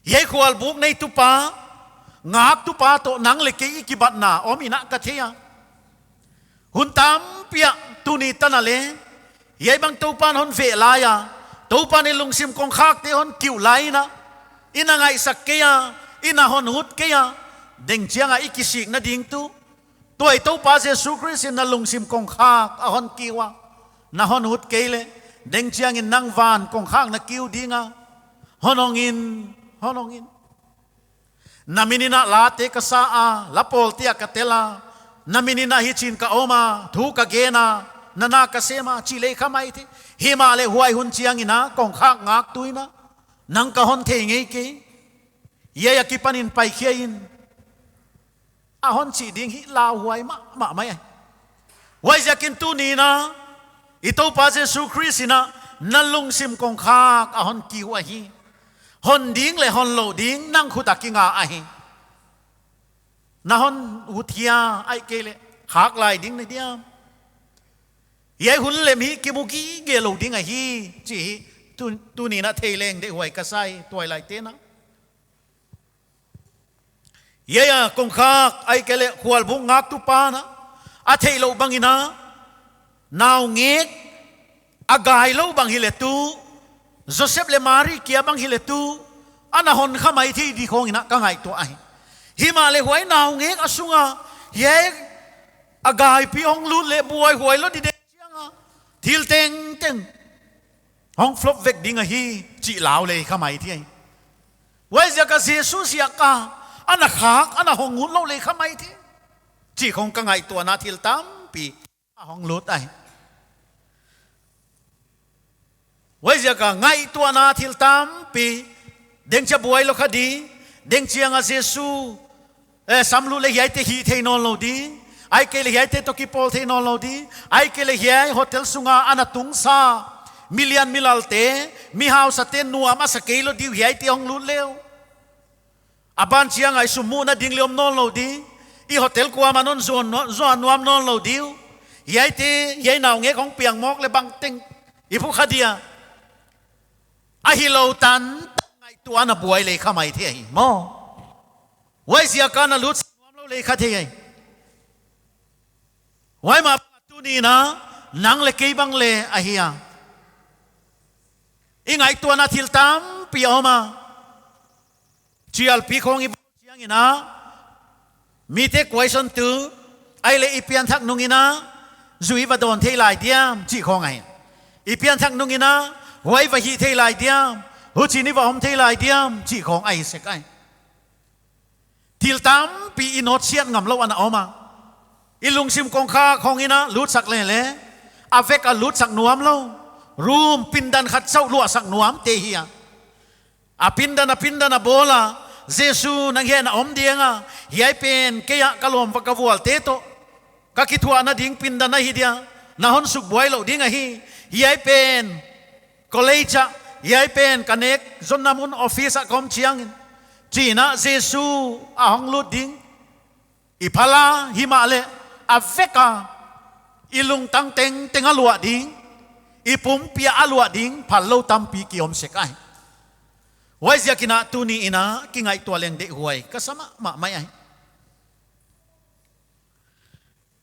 Hiai khualbuk neitupa, ngaktupa toh nang leh kei i kibatna om in a ka thei a. Hun tampi ah tuni tan a leh, hiai bang Toupa'n hon veh lai a, Toupa'n i lungsim kongkhakte hon kiuh lai in a, i na ngaihsak kei a, i na hon ut kei a, deng chiang a i kisikna ding tu, tua i Toupa Jesu Khrist in na lungsim kongkhak a hon kiuh a, na hon ut kei leh, deng chiangin nang van kongkhak na kiuh ding a. Hon ong in, hon ong in. Na min in a late ka sa a, la pawlte ah ka tel a, na min in a hichi'n ka om a, thu ka gen a, na na ka sem a, chi leh kha maithei. Himahleh huai hun chiangin a kongkhak ngaktuina nang ka hon thei ngei kei. Hiai akipanin paikhia in, a hon chih ding hi lauhuai mahmah mai ahi. Huaiziakin tuni'n a, i Toupa Jesu Khrist in a, na lungsim kongkhak a hon kiuh ahi. Hon ding leh hon lou ding nang khut a kinga ahi. Na hon ut hia, ahihkeileh khak lai ding na diam? Hiai hun lem hi kimu gige lou ding ahi, chih hi tu, tuni'n a thei leng deihhuai ka sa hi, tuailaite'n a. Hiai a kongkhak ahihkeileh khualbuk ngaktupa'n a, a theihlouh bangin a, naungek a gai lou bang hileh tu, Joseph leh Mari kia bang hileh tu, ana hon kha maithei di khong in a ka ngaihtuah ahi. Himahleh huai naungek a sunga, hiai a gaipi hong lut leh buaihuai lou di deng chiang a, thil tengteng hong flop vek ding ahi, chih lau leh kha maithei. Huaiziak a Jesu ziak a, ana khak, ana hong ut lou leh kha maithei, chih khong ka ngaihtuahna thil tampi a hong lut ahi. Huaiziak a ngaihtuahna thil tampi, deng chiang buai lou kha di, deng chiang a Jesu, eh, sam lut leh hiaite hih thei nawn lou di, ahihkeileh hiaite toh kipawl thei nawn lou di, ahihkeileh hiai hotel sunga ana tungsa, milian milalte, mi hausate'n nuam a sa kei lou di uh hiaite hong lut leh uh. A ban chiang a i sum muhna ding leh om nawn lou di, i hotel kuamah non zuan, zuan nuam nawn lou di uh. Hiaite, hiai naungek hong piang mawk leh bangteng i phu kha dia. A hilou tan, ngaihtuahna buai leh kha maithei ahi maw. Huaiziak a na lutsak nuam lou leh kha thei ahi. Huai mah bang a tuni'n a, nang leh kei bang leh ahi a, i ngaihtuahna thil tampi a om a. Chialpi khong i bawl chiangin a, mite question tu, ahihleh i pianthak nungin a, zui va dawn thei lai diam, chih khong ahi. I pianthak nungin a, huai va hih thei lai diam, huchi'n i va om thei lai diam, chih khong ahi sek ahi. Thil tampi i nawtsiat ngamlouh ana om a. I lungsim kongkhak khong in a lutsak leh leh, a vek a lutsak nuam lou, room pindan khat chauh luahsak nuamte hi a. A pindan, a pindan a bawl a, Jesu nang hiai ah na om ding a, hiai pen kei a ka lawm va ka vualte toh ka kithuahna ding pindan ahi dia, na hon suk buai lou ding ahi. Hiai pen college ah, hiai pen ka nek zonna mun office ah ka om chiangin, chi'n a Jesu a hong lut ding i phal a, himahleh a vek a i lungtang tengteng a luah ding, i pumpi a luah ding phal lou tampi ki om sek ahi. Huaiziakin a tuni in a kingaihtuah leng deihhuai ka sa mahmah mai ahi.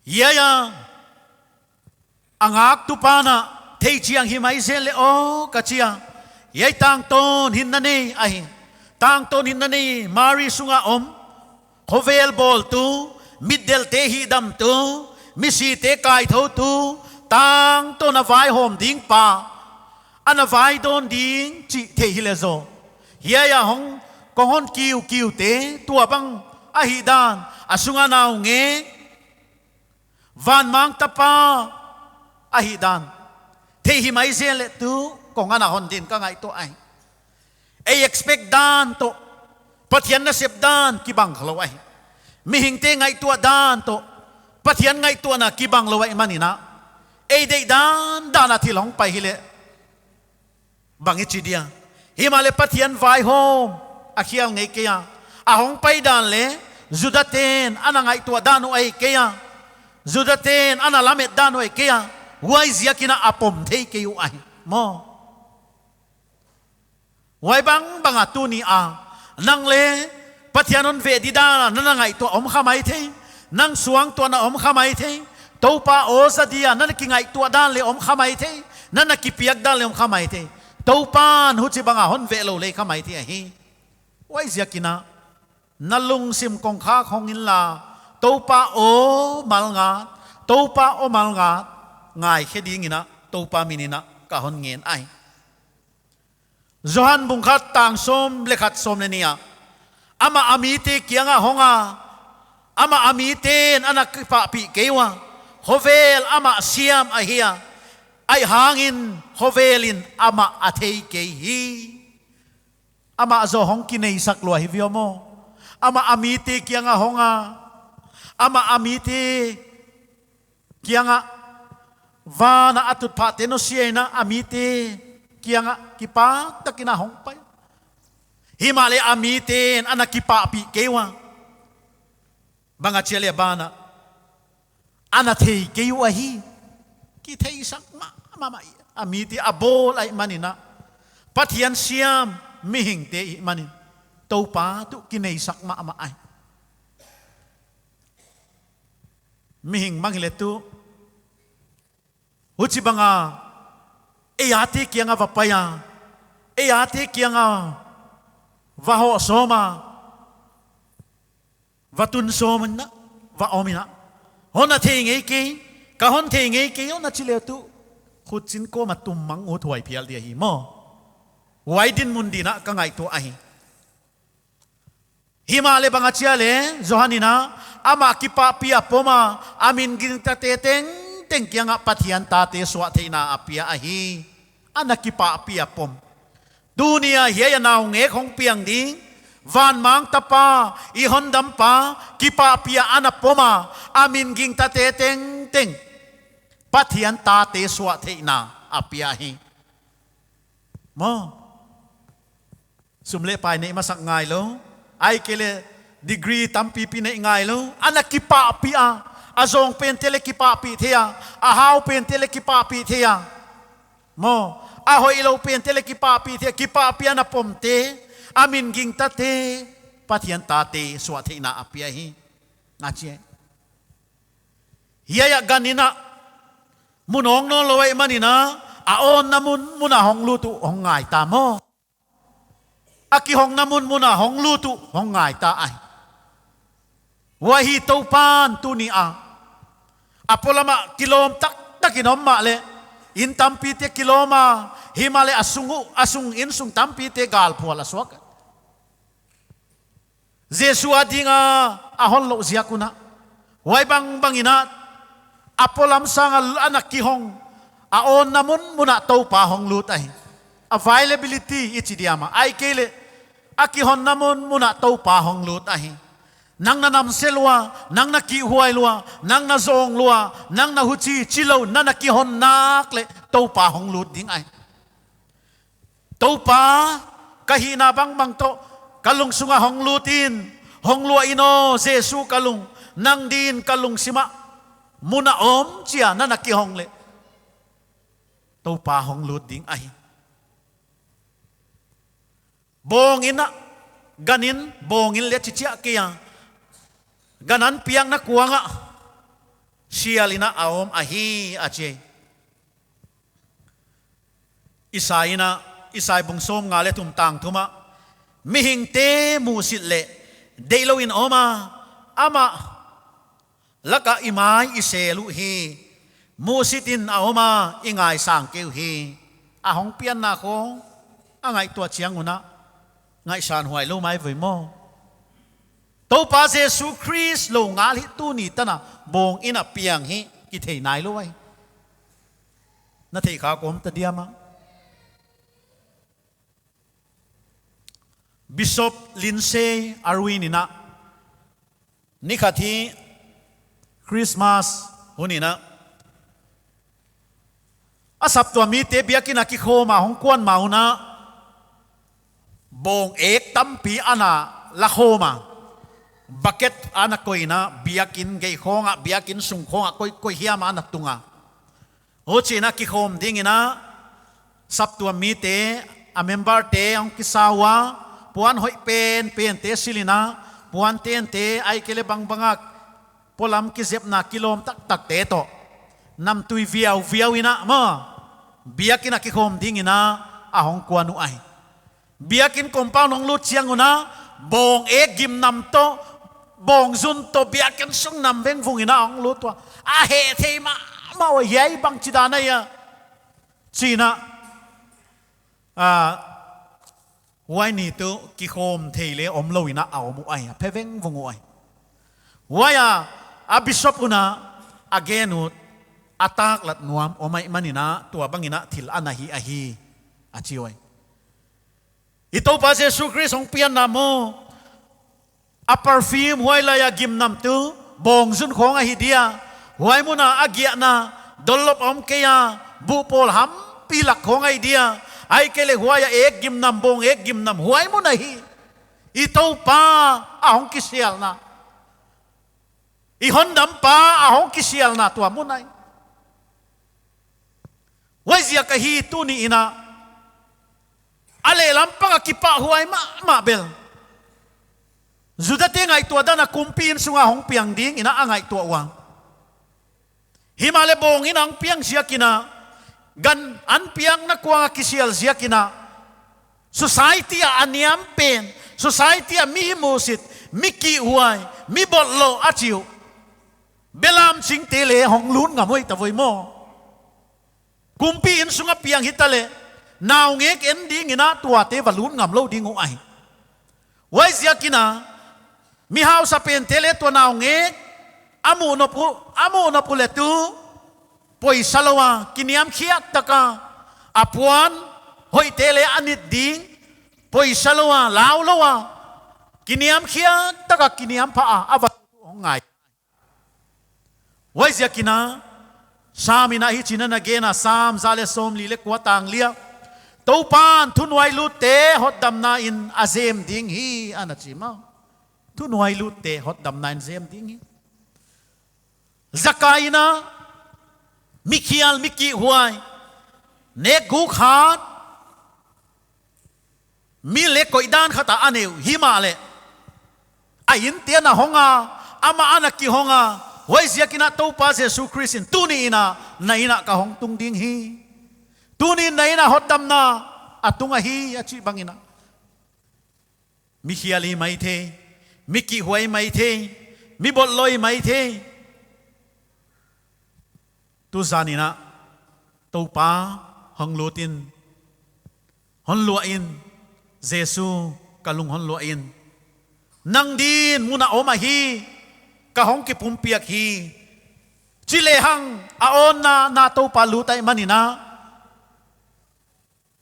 Hiai a, a ngaktupa'n a, Thei chiang hi mai zel leh aw ka chi a. Hiai tangtawn hinna nei ahi. Tangtawn hinna nei, Mari sunga om, khovel bawltu, mitdelte hihdamtu, misite kaithoutu, tangtawn a vaihawm ding pa, ana vaidawn ding chih theih hileh zaw, hiai a hong, kong hon kiukiute, tuabang ahihdan, a sunga naungek, Vanmang Tapa ahihdan thei hi mai zel leh tu kong ana hon ding ka ngaihtuah ahi. Ei expect dan toh, Pathian nasep dan kibang khalou ahi. Mihingte ngaihtuah dan toh, Pathian ngaihtuahna kibang lou ahihmanin a, ei deih dandan a thil hong pai hileh bang i chi dia. Himahleh Pathian vaihawm a khial ngei kei a. A hong pai dan leh Judaten ana ngaihtuah dan uh ahi kei a. Judaten ana lamet dan uh ahi kei a. Huaiziakin a pom thei kei uh ahi maw. Huai bangbang a tuni a, nang leh Pathian hon veh di dan a na na ngaihtuah om kha maithei. Nang suangtuahna om kha maithei. Toupa aw za dia na na kingaihtuah dan leh om kha maithei. Na na kipiak dan leh om kha maithei. Toupan huchibang a hon veh lou lei kha maithei ahi. Huaiziakin a, na lungsim kongkhak hong inla, Toupa aw malngat, Toupa aw malngat, ngaikhe dingin a, Toupa minin a ka hon ngen ahi. Johan bung khat tang sawm leh khat, sawm leh nih a, amah a mite kiangah hong a, amah a miten ana kipahpih kei ua, khovel amah siam ahi a, ahihhangin khovelin amah a thei kei hi. Amah zaw hong kineisak lua hi viau maw. Amah a mite kiangah hong a, amah a mite kiangah, van a a tutphahte nusia in a, a mite kiangah kipaktakin a hong pai. Himahleh a miten ana kipahpih kei ua. Bang a chi a leh banah, ana thei kei uh ahi. Kitheisak mahmah, a mite a bawl ahihmanin a, Pathian siam mihingte ahihmanin, Toupa tuh kineisak mahmah ahi. Mihing bang hileh tuh, huchibang a, ei ate kiangah va pai a, ei ate kiangah va hoh sawm a, va tun sawm in a, va om in a, hon a thei ngei kei, ka hon thei ngei kei, hon a chi leh tuh, khutchin kawm a tum mang uh thuai phial dia hi maw. Huai dinmun dingin a ka ngaihtuah ahi. Himahleh bang a chi a leh, Johan in a, amah kipahpih a pom a, a min gingtate tengteng kiangah Pathian tate suah theihna a pia ahi. Ana kipahpih a pom. Tuni a hiai a naungek hong piang ding, Vanmang Tapa, i hondampa, kipahpih a ana pom a, a min gingtate tengteng Pathian tate suah theihna a pia hi. Maw. Sum leh pai neih masak ngai lou. Ahihkeileh degree tampipi neih ngai lou. Ana kipahpih a. A zawng pente leh kipahpih thei a. A hau pente leh kipahpih thei a. Maw. A hoihlou pente leh kipahpih thei a. Kipahpih a ana pomte, a min gingtate, Pathian tate suah theihna a pia hi. A chi. Hiai a gan in a, mun hong nawn lou ahihmanin a, a awnna munmun a hong lut uh hong ngai ta maw. A kihonna munmun a hong lut uh hong ngai ta ahi. Huai hi Toupan tuni a, a polam ah kilawm taktakin om mahleh, inn tampite kilawm a, himahleh a sung uh, a sung, innsung tampite galphual a suak. Jesu a ding a, a hon louh ziak un a, huai bangbang in a, a polam sang a ana kihong, a awnna munmun ah Toupa hong lut ahi. Availability i chi diam a, ahihkeileh, a kihonna munmun ah Toupa hong lut ahi. Nang na namse lua, nang na kihhuai lua, nang na zawng lua, nang na huchi chi lou, na na kihon nak leh Toupa hong lut ding ahi. Toupa, ka hihna bangbang toh, ka lungsung ah hong lut in, hong luah in aw, Jesu ka lung, nang din ka lungsim ah mun a om chia na na kihong leh, Toupa hong lut ding ahi. Bawng in a, gan in, bawng in leh chi chiah kei a, gan an piakna kuang ah sial in a om ahi a chi. Isai in a, Isai bung sawmnga leh thum tang thum ah, mihingte musit leh deihlouh in om a, amah lak ah i mai i sel uhi, musit in a om a, i ngaisang kei uhi. A hong pianna khawng a ngaihtuah chiang un a, ngaihsan huai lou mai voi maw. Toupa Jesu Khrist lou ngal hi tuni tan a bawng in a piang hi kithei nailou ahi. Na theih kha kawm ta diam a. Bishop Lindsay Irwin in a, ni khat hi Christmas hun in a, a saptuam mite biakin a kikhawm a hong kuan ma un a, bawng ek tampi ana la khawm a, bucket ana koih in a, biakin gei khawng ah, biakin sung khawng ah, koi, koi hiam ana tung a. Huchiin a kikhawm ding in a, saptuam mite, a member te hong kisa ua, puan hoih penpente sil in a, puan tente, ahihkeileh bangbang a polam kizepna kilawm taktakte toh, namtui viauviau in a maw, biakin a kikhawm ding in a, a hong kuan uh ahi. Biakin compound hong lut chiang un a, bawng ek gimnam toh, bawng zun toh, biakin sung nam vengvung in a hong lut ua. A hehthei mahmah ua, hiai bangchidan ahia, chi in a, a, huai ni tuh kikhawm thei leh omlou in a om uh ahi, a phe vengvung uh ahi. Huai a, a bishop un a, a gen ut, a taklat nuam om ahihman in a, tuabang in a thil ana hih ahi, a chi uh ahi. I Toupa Jesu Khrist hong pianna maw, a perfume huai lai a gimnam tuh bawng zun khawng ahi dia. Huai mun a a giahna, dollop om kei a, buh pawl hampi lak khawng ahi dia. Ahihkeileh huai a ek gimnam, bawng ek gimnam, huai mun ahi. I Toupa a hong kisialna, i hondampa a hong kisialna tua mun ahi. Huaiziak ahi tuni in a, a lehlam pang a kipahhuai mahmah bel, Judate ngaihtuah dan a kumpi innsung a hong piang ding in a a ngaihtuah ua. Himahleh bawng in a hong piang ziak in a, gan an piakna kuang a kisial ziak in a, society a a niam pen, society a mi musit, mi kihhuai, mi bawlhlouh a chi uh, belam chingte leh hong lut ngam uh ahi ta voi maw. Kumpi innsung a piang hita leh, naungek en ding in a tuate va lut ngam lou ding uh ahi. Huaiziak in a, mi hausa pente leh tua naungek a muh nop uh, a muh nop uh leh tuh poisa lou a, kiniamkhiak tak a, a puan hoihte leh a nit ding, poisa lou a, lau lou a, kiniamkhiak tak a, kiniam pha a, a va hong ngai. Huaiziak in a, Sam in a hichi'n a na gen a, Sam za leh sawmli leh kua tang li ah, Toupa'n thunuailutte hotdamna in a zem ding hi, ana chi maw. Thunuailutte hotdamna in zem ding hi. Zakai in a, mikhial, mi kihhuai, nekguk hat, mi leh koih dan khat a a neih uh, himahleh a inn tiang a hong a, amah ana kihong a, huaiziak in a Toupa Jesu Khrist in tuni in a, na inn ah ka hong tung ding hi. Tuni in na inn ah hotdamna a tung ahi, a chih bang in a. Mikhial i maithei, mi kihhuai i maithei, mi bawlhlouh i maithei. Tuzan in a, Toupa hong lut in, hon luah in, Jesu ka lung hon luah in. Nang din mun a om ahi, ka hong kipumpiak hi, chi lehang a awnna na Toupa lut ahihman in a,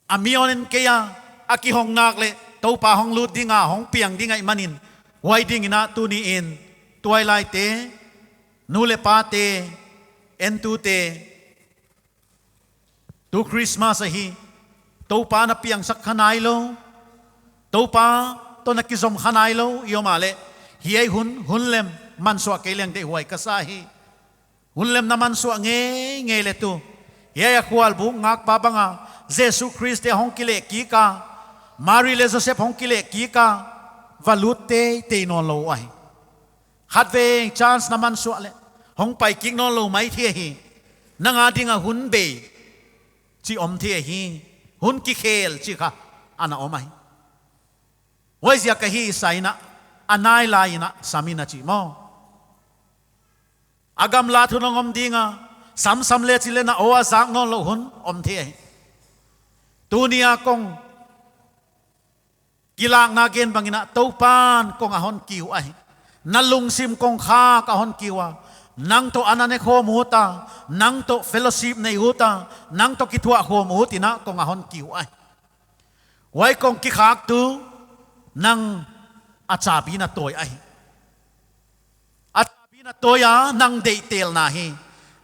a mi awn in kei a, a kihong nak leh Toupa hong lut ding a, hong piang ding ahihman in. Huai ding in a tuni in, tuailaite, nu leh pate, entute, tu Christmas ahi, Toupa na piangsak kha nailou, Toupa toh na kizom kha nailou i om a leh, hiai hun, hun lem mansuah kei leng deihhuai ka sa hi. Hun lem na mansuah ngeingei leh tuh, hiai a khualbuk ngakpa bang a, Jesu Khrist te hong kilehkik a, Mari leh Joseph hong kilehkik a, va lut teitei nawnlou ahi. Khatvei chance na mansuah leh, hong paikik nawnlou maithei ahi. Nang a ding a hun bei chih om thei ahi. Hun kikhel chih kha ana om ahi. Huaiziak ahi sa in a, a nai lai in a sam in a chi maw. A gamla thu nong om ding a, samsam le chi le na aw a zak nawnlou hun om thei ahi. Tuni a kong kilakna gen bang in a Toupa'n kong a hon kiu ahi. Na lungsim kongkhak a hon kiu a. Nang toh ana ne khawm ut a, nang toh fellowship nei ut a, nang toh kithuah khawm ut in a kong a hon kiu ahi. Huai kong kikhaktu nang a chabi na tawi ahi. A chabi na tawi a nang deihtelna hi.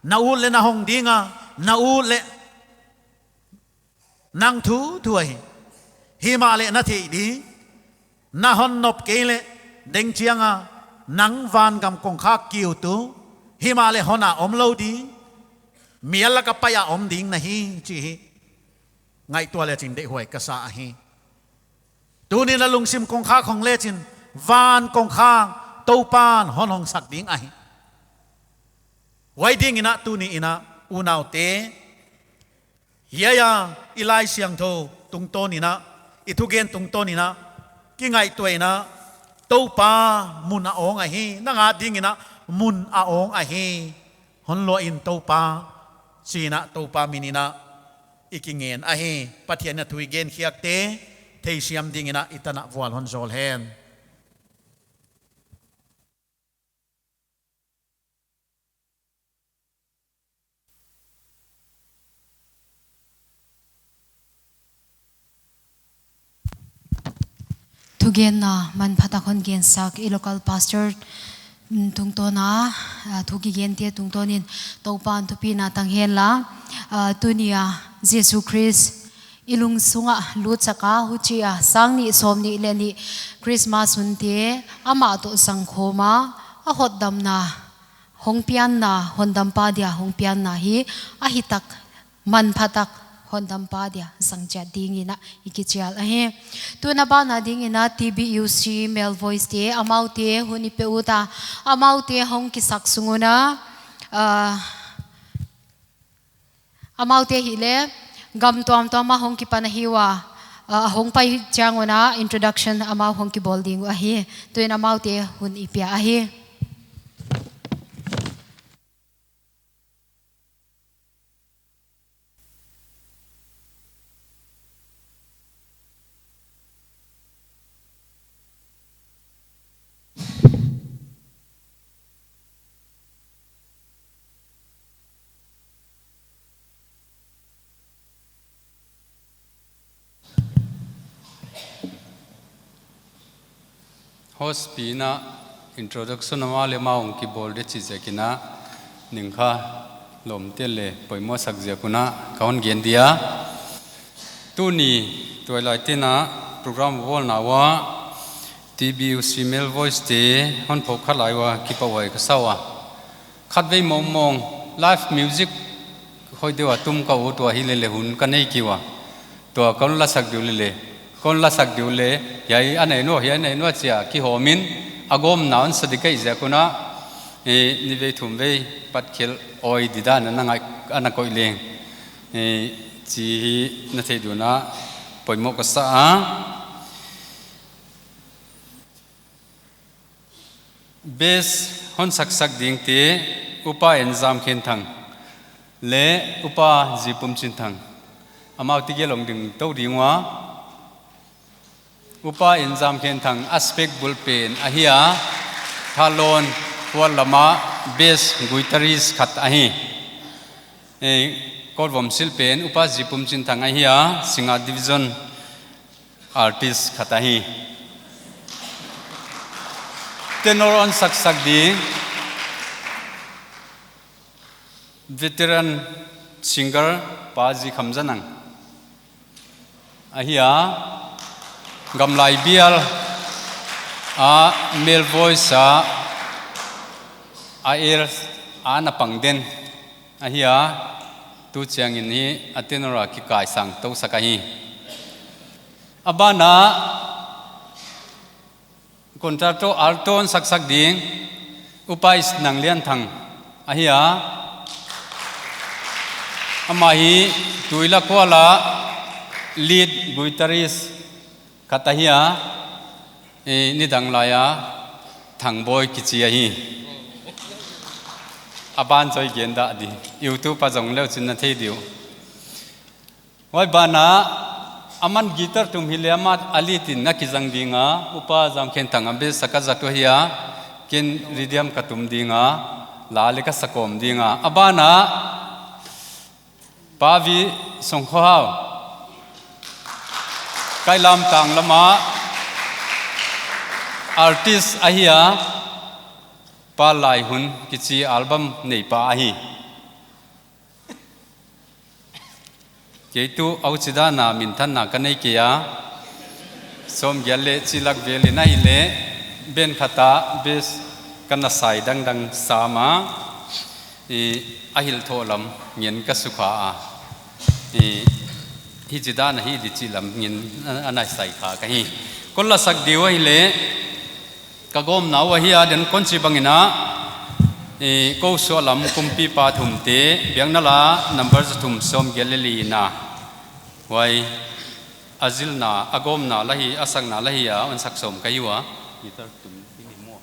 Na ut le na hong ding a, na ut le nang thu thu ahi. Himahleh na theih di, na hon nop kei leh deng chiang a nang vangam kongkhak kiutu, himahleh hon a omlou di, mial lak a pai a om ding na hi chih hi. Ngaihtuah le chin deihhuai ka sa ahi. Tuni na lungsim kongkhak hong le chin, van kongkhak Toupa'n hon hong sak ding ahi. Huai ding in a tuni in a unaute, hiai a i Laisiangthou tungtawn in a, i thugen tungtawn in a, kingaihtuah in a, Toupa mun a awng ahi, nang a ding in a mun a awng ahi. Hon luah in Toupa, chi in a Toupa min in a i kingen ahi. Pathian in a thu i gen khiakte theisiam ding in a i tan a vual hon zawl hen. Thugenna manphatak hon gensak i local pastor, mm, tungtawn a, ah, thu kigente tungtawn in Toupa'n thupina tang hen la, ah, tuni a Jesu Khrist i lungsung a lut sak a, huchi a sang nih sawmnih leh nih Christmas hunte amah toh zangkhawm a, a hotdamna hong pianna, hondampa dia hong pianna hi a hitak, manphatak hondampa dia zang chiat ding in a i kichial ahi. Tun a ban a ding in a T B U C Male Voice te, amaute hun i pe ut a, amaute hong kisak sung un a, ah, amaute hi le gam tuamtuam a hong kipan ahi ua, ah, hong pai chiang un a introduction amau hong kibawl ding uh ahi. Tun amaute hun i pia ahi. Host pi in a introduction amau leh amau hong kibawl di chih ziak in a, ning kha lawmte leh poimoh sak ziak un a ka hon gen dia. Tuni tuailai te'n a program bawlna ua T B U C Male Voice te hon phawk kha lai ua kipahhuai ka sa ua. Khatvei mawngmawng live music hoih deuh a tum ka ut ua, hi leh leh hun ka nei kei ua. Tua kon lasak diu leh leh, kon lasak diu leh, hiai a nei nuam, hiai a nei nuam chi a kihawm in, a gawmna hon sa di ka hih ziak un a, eh, nivei thumvei pat khel awi di dan a na ngaih, ana koih leng, eh, chih hi na theih ding un a poimoh ka sa a. Bass hon saksak dingte, Upa Enzam Khenthang leh Upa Zi Pum Chin Thang. Amau tegel hong ding tou ding ua. Upa Enzam Khenthang a spec bul pen ahi a, Thalawng khual lam a bass guitarist khat ahi. Eh, kawtvom silh pen Upa Zi Pum Chin Thang ahi a, Singngat Division artist khat ahi. Tenor hon saksak ding, veteran singer Pa Zi Kham Za Nang ahi a, gamlai bial a Male Voice a, a el a na pang den ahi a, tu chiang in hi a tenor a kikaisang tou sak ahi. A ban a contralto alto hon saksak ding, Upa Is Nang Lian Thang ahi a. Amah hi Tuila khual a Lead guitarist khat ahi a, i, nidang lai a Thangboi kichi ahi. A ban zaw i gen dah di. YouTube a zong leu chin na thei diu. Huai ban ah, aman guitar tum hileh amah a lead in na kizang ding a, Upa Zamkhenthang a bass a ka zat uh ahi a, ken rhythm ka tum ding a, la leh ka sa kawm ding a. A ban ah, Pa Vi Songkhohau, Kailam Tanglam a artist ahi a, Pa Lai Hun kichi album neipa ahi. Kei tuh a huchidan a minthanna ka nei kei a, sawmgiat leh chilak vel in ahihleh, band khat a bass ka na sai dangdang sam a, i, a hilh thoh lam ngen ka sukha a, i, hichidan ahi di chih lam ngen a, a na sai kha ka hi. Kon la sak diu ahihleh, ka gawmna uh ahi a, den kon chih bangin a, i, kou suahlam kumpipa thumte, biakna la number za thum sawmgiat leh li in a. Huai, a zilna, a gawmna la hi, a sakna la hi a, hon sak sawm ka hi ua. Guitar tum, i ni mua.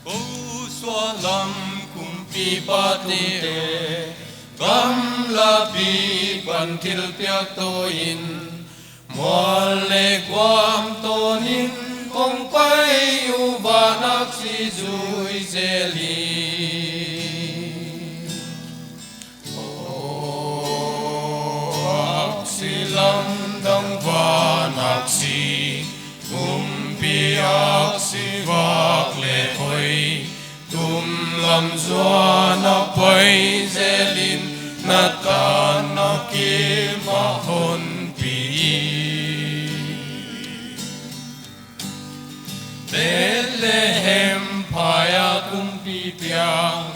Kou suahlam kumpipa thumte, gamlapi pan thilpiak tawh in, mual leh guam tawnin kong pai uh, van aksi zui zel in. Aksi lamdang van aksi, kumpi aksi vak leh hoih, tumlam zuan a pai zel in, na tan na kim a hon pi in. Bethlehem phai a kumpi piang,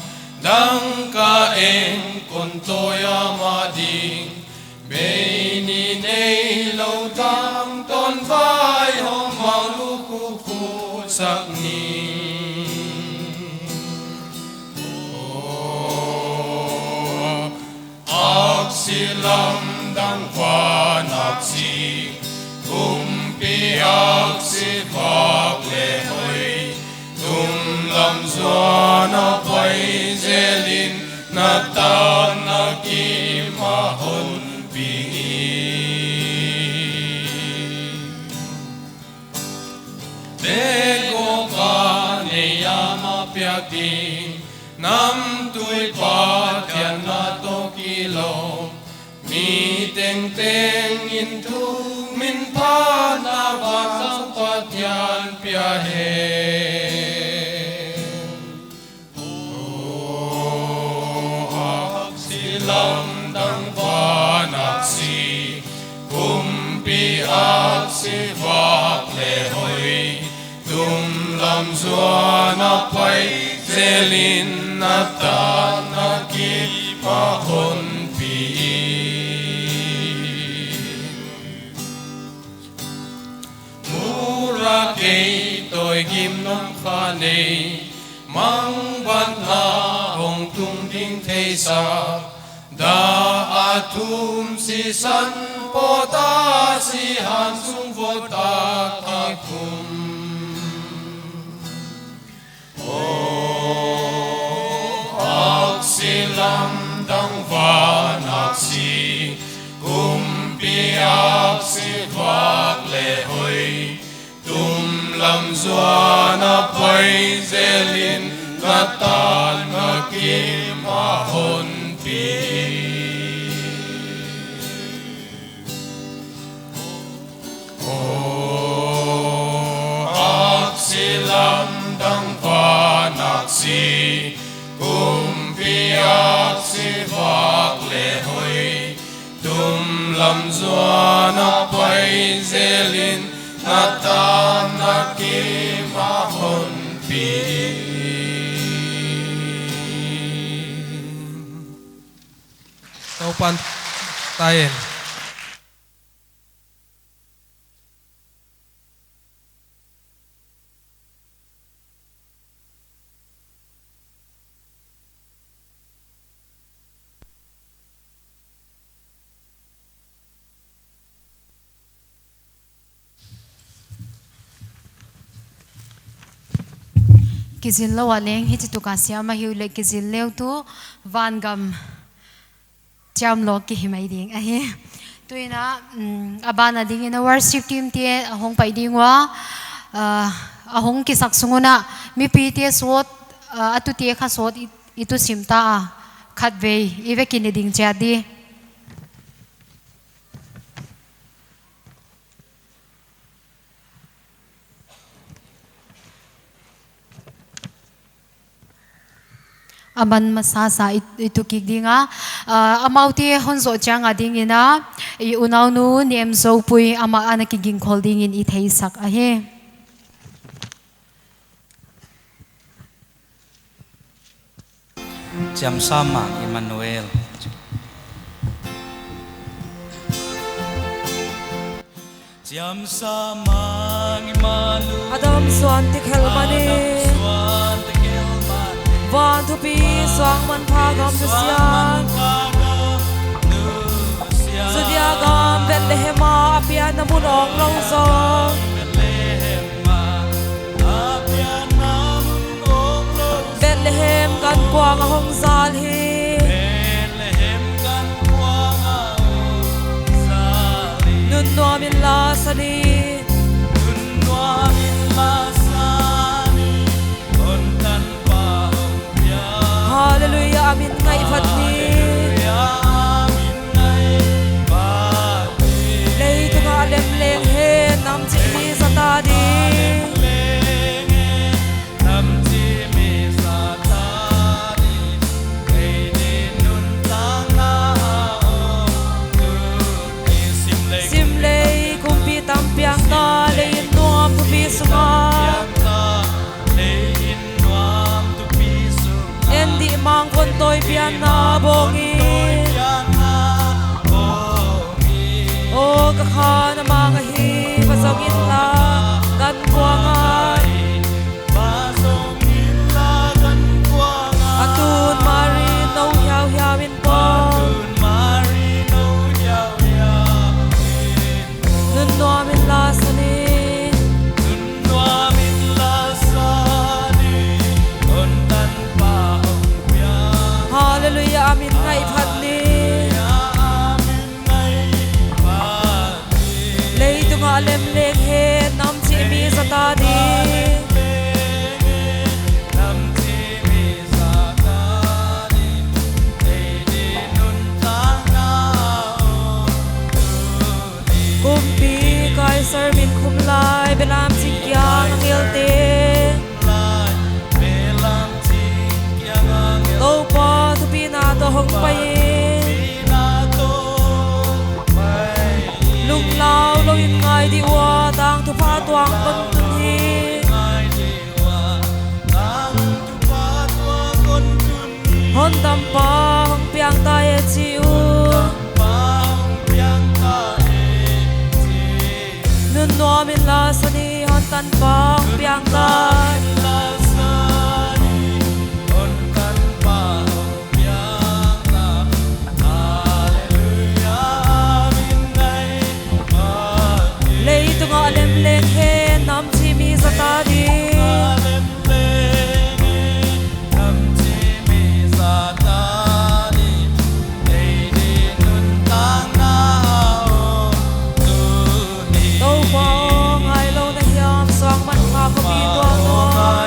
dangka eng kon tawi a mah ding, bei nih neilou tangtawn vaihawm a lukhu khu sak ni. Aksi lamdang van aksi, kumpi aksi vak leh hoih, tumlam zuan a pai zel in, na tan na kim a hon pi in. Teko ka nei a mah piak ding, namtui Pathian na toh kilawm, mi tengteng in thumin phatna, Vangam Pathian pia hen. Aksi lamdang van aksi, kumpi aksi vak leh hoih, tumlam zuan a pai zel in, na tan na kim a hon pi in. Mura kei tawi gim nuam kha nei, mangbatna hong tung ding theisak, da a thum sisan pawt a, sihan sung vot a kikhum. Aw, aksi lamdang van aksi, kumpi aksi vak leh hoih, tumlam zuan a pai zel in, na tan na kim a hon pi. Aw, aksi lamdang van aksi, kumpi aksi vak leh hoih, tumlam zuan a pai zel in, na tan na kim a hon pi. Toupan ta hen. Kizil lou a leng hichi tuka siam ahi uleh, kizil leu tu vangam chiam lou ki hi mai ding ahi. Tuin a, mm, a ban a dingin a worship team te a hong pai ding ua, ah, a hong kisak sung un a mipite sawt, ah, a tute kha sawt i, i tusim ta a, khatvei i vekin i ding chiat di. A man masa sa i, i tu kik ding a, ah, amaute hon zoh chiang a dingin a, i unaunu Nemzopui amah ana kigingkhol dingin i theisak ahi. Chiamsa Mang Emmanuel. Chiamsa Mang Emmanuel. Adam suan ti khel mani. Adam suan ti khel mani. Van thupi suang manpha gam nusia. Suang manpha gam nusia. Judea gam Bethlehem a pianna mun awng lou zaw. Bethlehem Bethlehem gankuang a hong zal hi. Bethlehem gankuang a hong zal hi. Nunnuam in la sa ni. Nunnuam in la sa ni. Hon tanpa hong piang. Hallelujah, a min ngaih phat ni. Hallelujah, a min ngaih phat ni. Leitung a lemleng hen nam chih mi zat a ding. Lemleng hen. Sim lei kumpi tam piang ta, lei in nuam thupi sunga. En dih mang kon toi pian na bawng in. O ka kha na mang ahi, va zong in la gankuang a. A tun Mari nou hiauhiau in pua. Nunnuam in la sa ni. Hallelujah, a min ngaih phat ni. Leitung a lemleng hen nam chih mi zat a ding. Kumpi Kaisar min khum lai, belam ching kiang a ngel te. Toupa thupina toh hong pai in. Lunglau lou in ngai di ua, tangthupha tuang kon tun hi. Hon tanpa hong piang ta e chi u. Nunnuam in la sa ni, hon tanpa hong piang ta. Leitung a lemleng hen nam chih mi zat a ding. Toupa aw, ngailou na hiam, suang manpha khawpi tuang nua.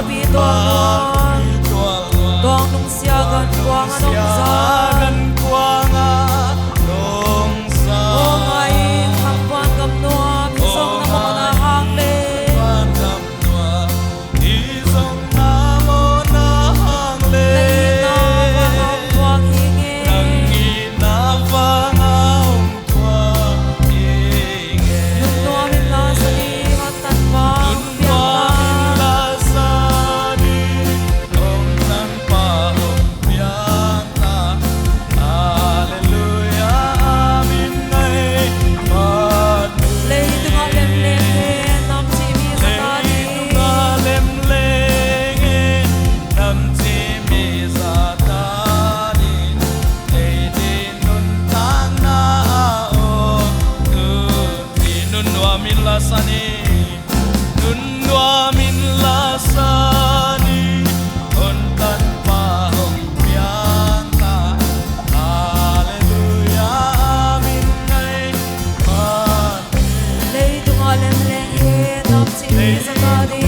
Pi tual nua, tuang nungsia gan kuang a nungsa. Aw ngai, khang van gam nua, mi zong na mawhna hang leh. Na itna vang a hong tuak hi nge. Nunnuam in la sa ni, hon tan pah hong piang ta. Leitung a lemleng hen, nam chih mi za ta ding. Nunnuam in la sa ni. Nunnuam in la sa ni, hon tan pah hong piang ta. Halleluia, amen ngai. Leitung a lemleng hen, nam chih mi za ta ding.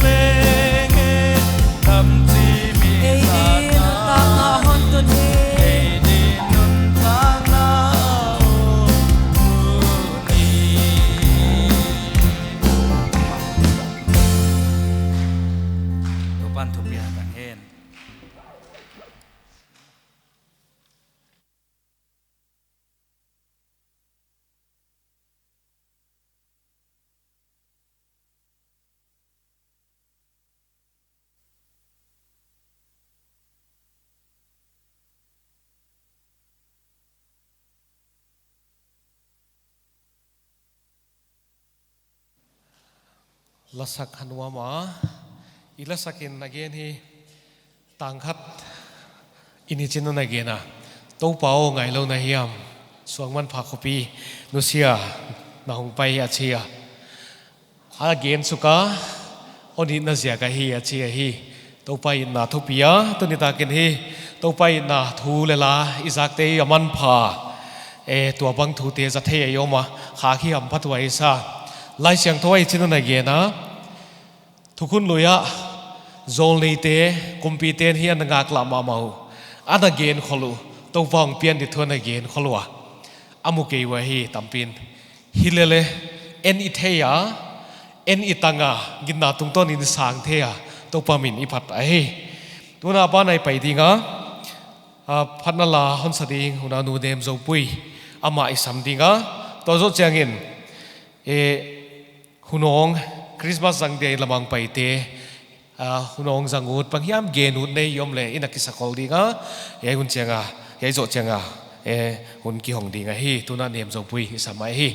Ei din nuntakna hon tun hi. Toupa'n thupiak ta hen. Lasak hanuam a, i lasak in a gen hi, tang khat in hichi'n a gen a. Toupa aw, ngailou na hiam, suangmanpha khopi, nusia na hong pai a chi a. A gen suk a, hon itna ziak ahi a chi ahi. Toupa itna thupi a, tuni takin hi, Toupa itna thu leh la, i zakte a manpha, eh, tuabang thute za thei a i om a, kha khi hamphat huai sa. Laisiangthou ah hichi'n a gen a, thukhun lui ah, zawlneite, kumpite'n hiai a ngaklah mahmah uh, ana gen khol uh, Toupa hong pian di thu ana gen khol ua. A mu kei ua hi tampi'n. Hilele, en i thei a, en i tang a, ginna tungtawn in sang thei a, Toupa min i phat ahi. Tuna ban ah i pai ding a, a, phatna la hon sa ding, Unau Nu Nemzopui, amah i sam ding a, tua zoh chiangin, e, Hun awng, Christmas zang dia in lamang paite, a, hun awng zang ut, bang hiam gen ut nei i om leh, i na kisa khol ding a, hiai hun chiang a, hiai zoh chiang a, e, hun kihong ding ahi, tuna Nemzopui i sam ahi.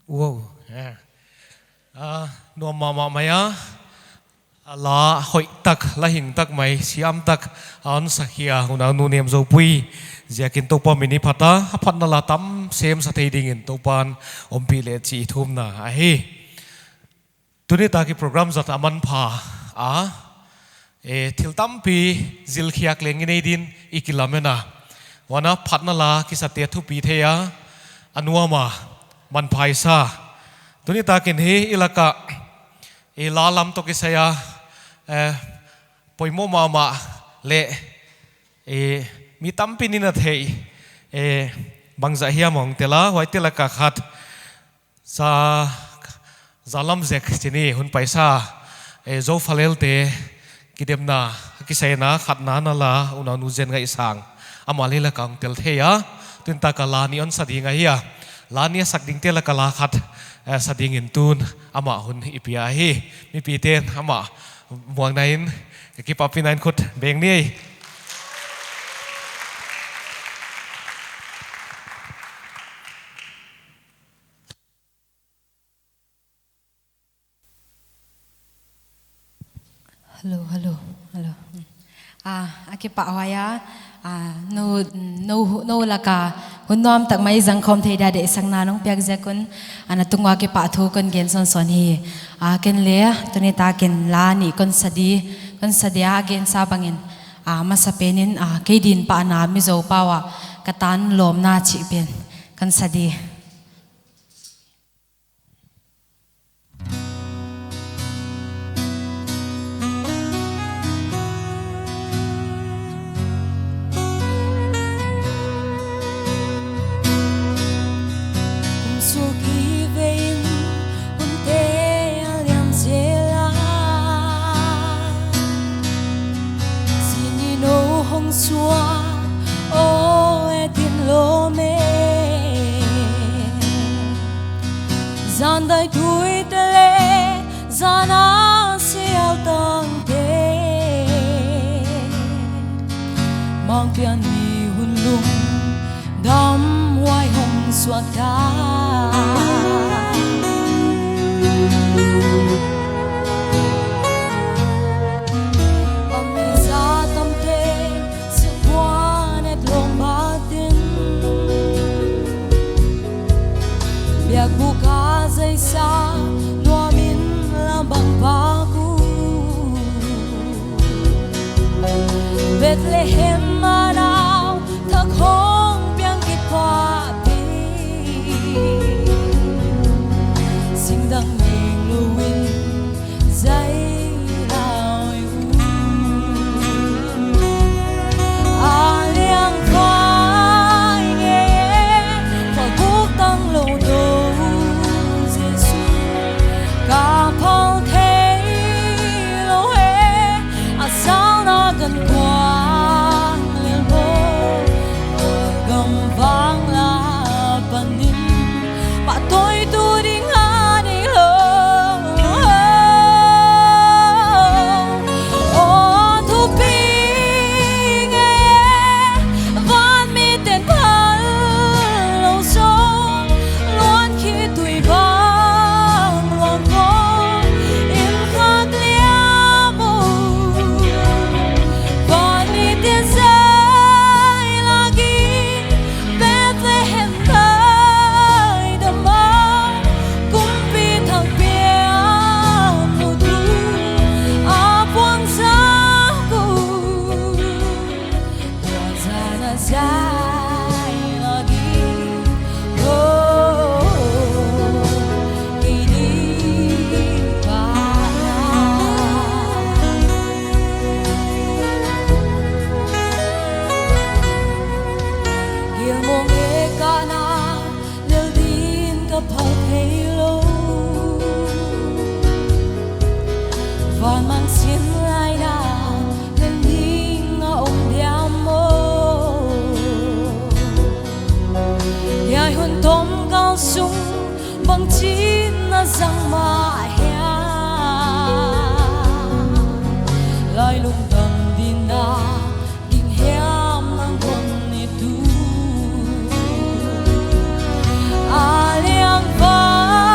Wow. Yeah. Ah, nuam mahmah mai a. A la hoih tak, la hing tak mai, siam tak a hon sak hi a, Unaunu Nemzopui ziakin Toupa min i phat a, a phatna la tam sem sa thei dingin Toupan ompih leh chih thumna ahi. Tuni tak i program zat a manpha a, e, thil tampi zilkhiak leng i nei din i kilamen a. Huan a phatna la kisate thupi thei a, a nuam a, manpha i sa. Tuni takin hi i laka, e, la lam toh kisai a, e, poimoh mahmah leh, e, mi tampi in a theih, e, bangzah hiam hong tel a, huaite laka khat. Sa, Zalam Zek chih in hun paisa, e, Zo Falel te kidemna, kisaina khatna na la, Unaunu Zen Ngaihsang. Amah leh la ka hong tel thei a, tuni tak a la nih hon sa ding ahi a. La nih a sak dingte laka la khat, e, sa dingin tun amah hun i pia hi. Mipite'n amah muangna in, kipahpihna in khut beng ni. Hello, hello, hello. Ah, a kipahhuai a, ah, nou, nou, nou laka hun nuam tak mai zang khawm thei dia deihsakna nong piak ziak un, ah, na tung ua kipahthu kon gen sawnsawn hi. Ah, ken leng, tuni takin la nih kon sa di, kon sa dia a gensa bangin, ah, masapen in, ah, kei din pahna Mizo pau a ka tan lawmna chih pen kon sa di. Kum suk i vei in hunte a liam zel a, zing in nou hong suak, aw e din lawm e. Zan dai tuite leh, zan a sial tangte, Mangpian mi hun lungdam huai hong suak ta. Bang mi za tamte, sipuan et lawng batin, biakbuk a zaisa nuam in la bang pak uh. Bethlehem a nau thak hong piang kipahpih, singdang neng lou in zai lai uh. A liang vai ngei e, phalbuk tang lou tou Jesu, ka phal thei lou e, a salna kan kuang lel maw, gamvang la panin, pahtawitu ding a nei lou. Aw thupi ngei e, van miten phal lou zaw, luan khitui bang luang khawm in khak liam uh. Van miten zai lak in Bethlehem tai dam a, kumpi thak piang lou tu a puang zak uh. Tua zan a zai lak in, oh, kei din pahna. Gilmong e ka na lel din ka phal thei lou. Van mang sin lai na lel ding a om diam maw. Hiai hun tomkal sung bangchin na zang mah hiam. Lailung dam din a ding hiam nang kon i tu. A liang vai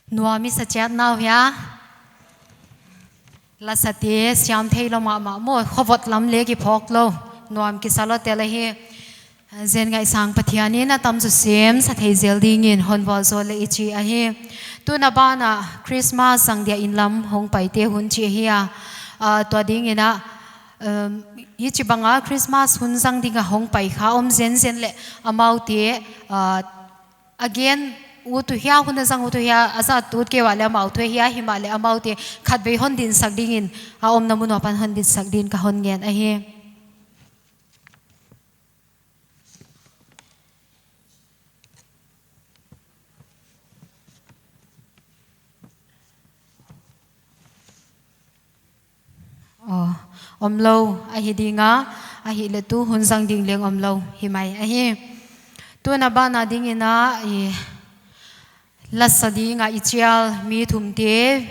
Nuam i sa chiat nau hia. Lasate siam thei lou mahmah maw, khovot lam leng kiphawk lou. Nuam kisa lou tel ahi. Zen Ngaihsang Pathian in a tam zaw semsa thei zel dingin hon vualzawl leh i chi ahi. Tun a ban ah Christmas zang dia inn lam hong paite hun chi ahi a. Ah, tua dingin a, um, hichibang a Christmas hun zang ding a hong pai kha om zenzen leh amaute, ah, again, ut uhia, hun a zang ut uhia, a zat ut kei ua leh amau thu ahi a, himahleh amaute khatvei hon dinsak dingin, a omna mun uah pan hon dinsak dingin ka hon ngen ahi. Aw, omlou ahi ding a, ahihleh tu hun zang ding leng omlou hi mai ahi. Tun a ban a dingin a, i, lasa ding a i chial mi thumte,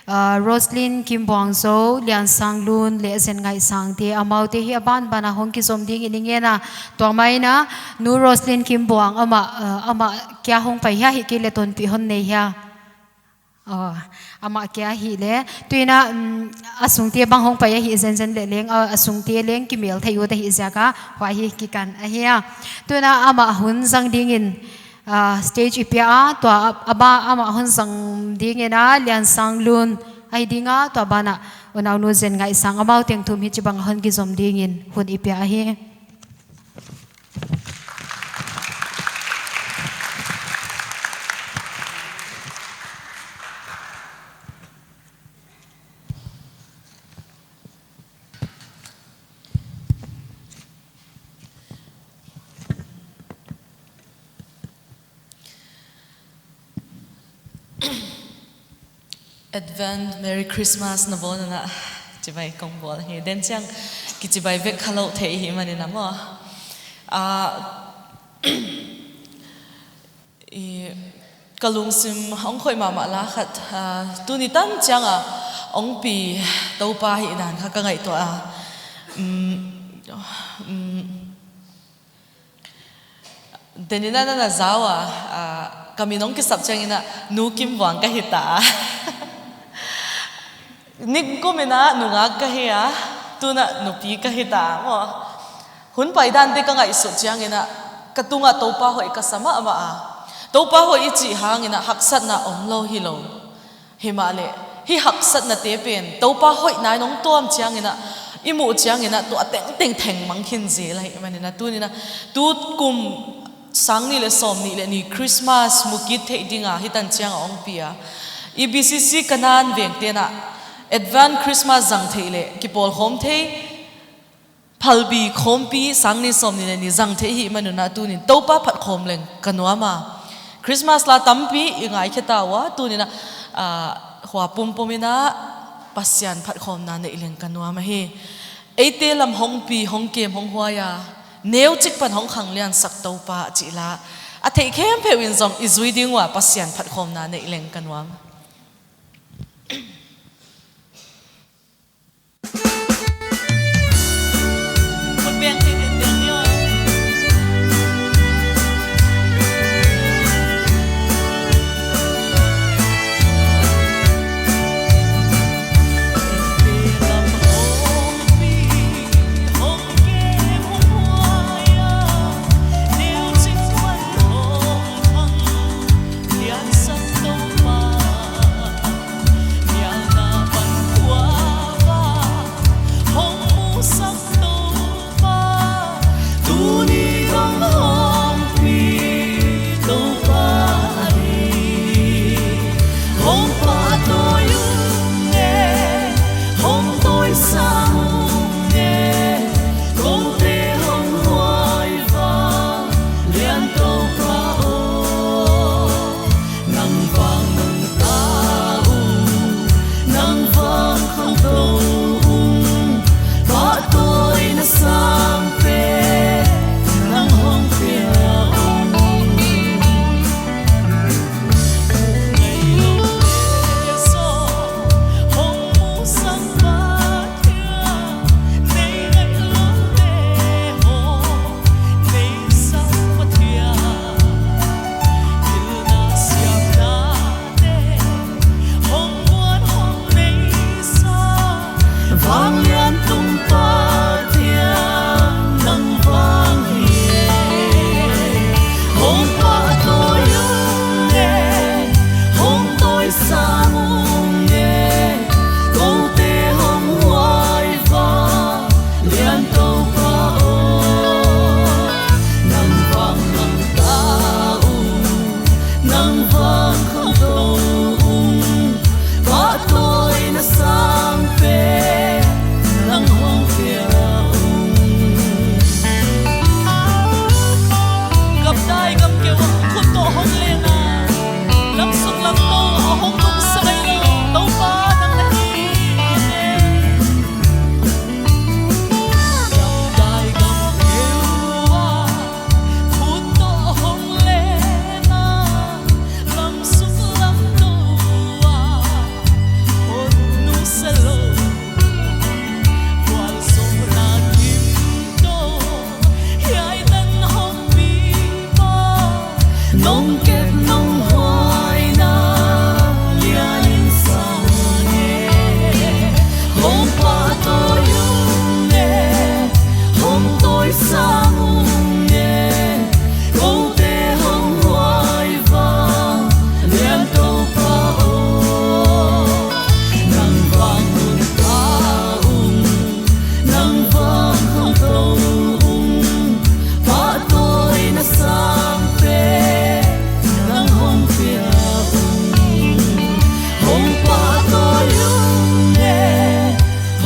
ah, Roslyn Kimbuangzo, Liansanglun leh Zen Ngaihsangte, amaute hi a banban a hong kizom dingin i ngen a, tua main a, Nu Roslyn Kimbuang amah, ah, amah kia hong pai hia, ahihkeileh tonpih hon nei hia. Aw, amah kia ahihleh. Tuin a, um, a sungte bang hong pai ahi zenzen leh leng, a, a sungte leng kimel thei ut ahih ziak a, huai hi kikan ahi a. Tun a amah hun zang dingin, ah, stage i pia a, tua a, a ba amah hun zang dingin a, Liansanglun ahi ding a, tua ban a, unaunu Zen Ngaihsang amau teng thum hichibang hon kizom dingin hun i pia ahi. Advent, Merry Christmas na bawl nana chibai kong bawl hi. Den chiang kichibai vek khalou thei hi manin a maw. Ah, i, ka lungsim hong khoih mahmah la khat, ah, tuni tan chiang a hong pi Toupa hi dan kha ka ngaihtuah a. Um, um, Denin a nana zau a, ah, ka min hong kisap chiangin a Nu Kimbuang ka hita. Nikum in a nungak ka hi a, tun a nupi ka hita maw. Hun paidante ka ngaihsut chiangin a ka tung a Toupa hoih ka sa mahmah a. Toupa hoih i chih hangin a haksatna omlou hilou. Himahleh, hi haksatnate pen, Toupa hoihna in hong tuam chiangin a, i muh chiangin a, tua tengteng thengmang khin zel ahih manin a, tunin a, tu kum sang nih leh sawm nih leh nih Christmas mu kit theih ding a, hitan chiang a hong pi a. I B C C Kanan vengte'n a, Advent Christmas zang theih leh, kipawlkhawm thei, Phalbi khawmpi sang nih sawm nih leh nih zang theih ahih manin a tunin Toupa phatkhawm leng ka nuam a. Christmas la tampi i ngaikhe ta ua, tunin a, ah, khua pumpum in a Pasian phatkhawmna neih leng ka nuam ahi. Eite lam hong pi, hong kem, hong huai a, neuchik pan hong khangliansak Toupa chih la a theih khempeuh in zong i zui ding ua Pasian phatkhawmna neih leng ka nuam.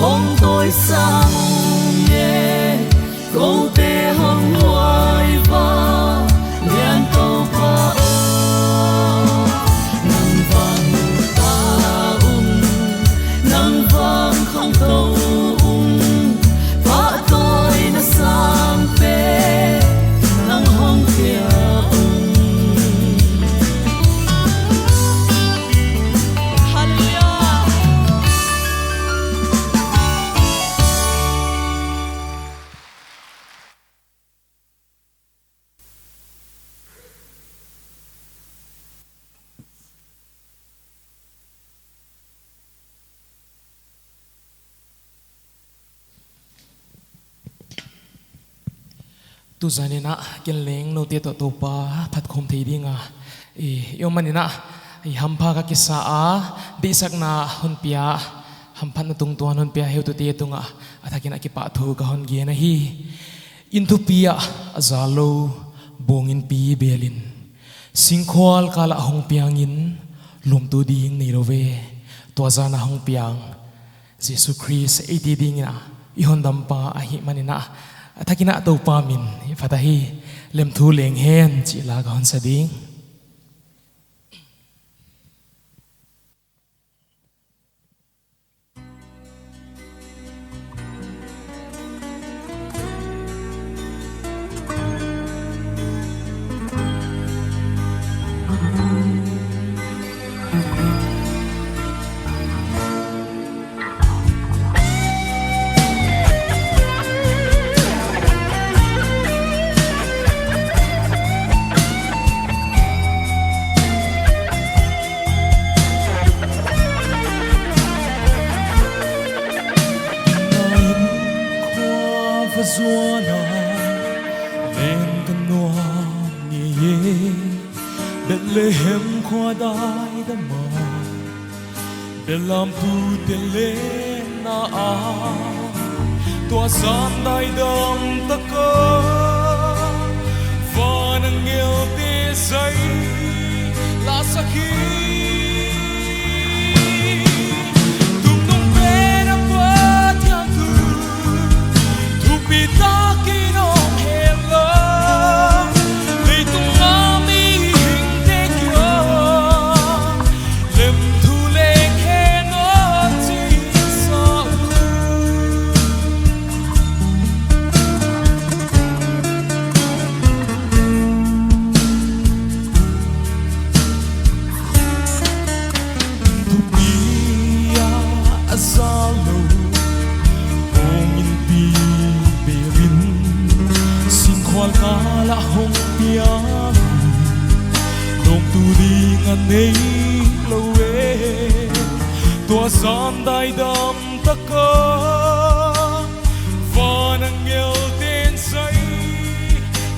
Hong tawisang e, koute hong huai va, lian Toupa aw. Nang vang ta ung, nang vang khangtou ung, pahtawina sangpen nang hong pia ung. Hallelujah. Tuzan in a, ken leng noute toh Toupa phatkhawm thei ding a i, i om manin a, i hampha ka kisa a, deihsakna hon pia, hamphatna tungtuan hon pia heutute tungah a thakin a kipahthu ka hon gen ahi. Inn thupi ah a zallou, bawng innpi bel in, singkhual kal ah hong piang in, lawmtu ding neilou ve, tua zan a hong piang Jesu Khrist eite dingin a i hondampa ahih manin a, a thakin a Toupa min i phat ahi. Lem thu leng hen chih la ka hon sa ding. Nain khua va zuan a, leng ka nuam ngei e. Bethlehem khua daidam a, belamtute leng na a, tua zan daidam tak a, van angelte zai la sak hi. Tungnungpen a Pathian thu, thupitak in om hen la, leitung a mihingte kiang, lem thu leng hen aw chi sa u. Thupi a a zallou, bawng innpi bel in, singkhual kal ah hong piang, lawmtu ding a neilou e. Tua zan daidam tak a, van angelten zai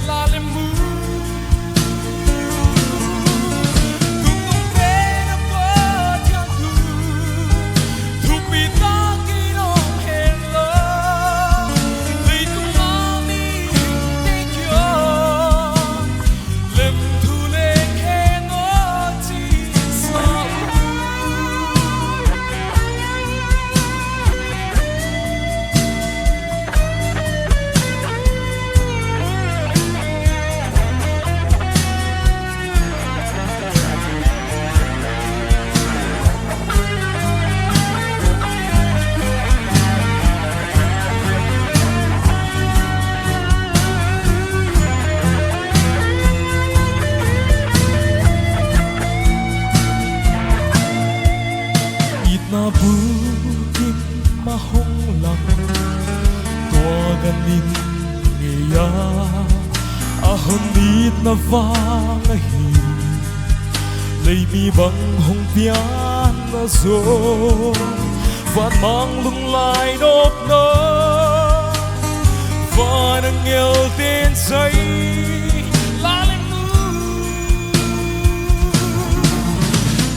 la lem u. Tungnungpen a Pathian thu, thupitak in om hen la, leitung a mihingte kiang, lem thu leng hen aw chi sa u. Itna bukin ma hong lang, tua gan in ngei a, a hon itna vang ahi. Lei mi bang hong pianna zaw, van mang lunglai nopna, van angelten zai la lem u.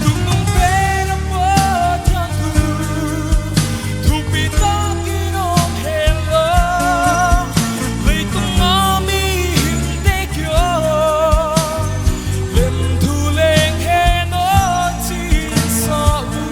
Tungnungpen a Pathian thu, thupitak in om hen la, leitung a mihingte kiang, lem thu leng hen aw chi sa u.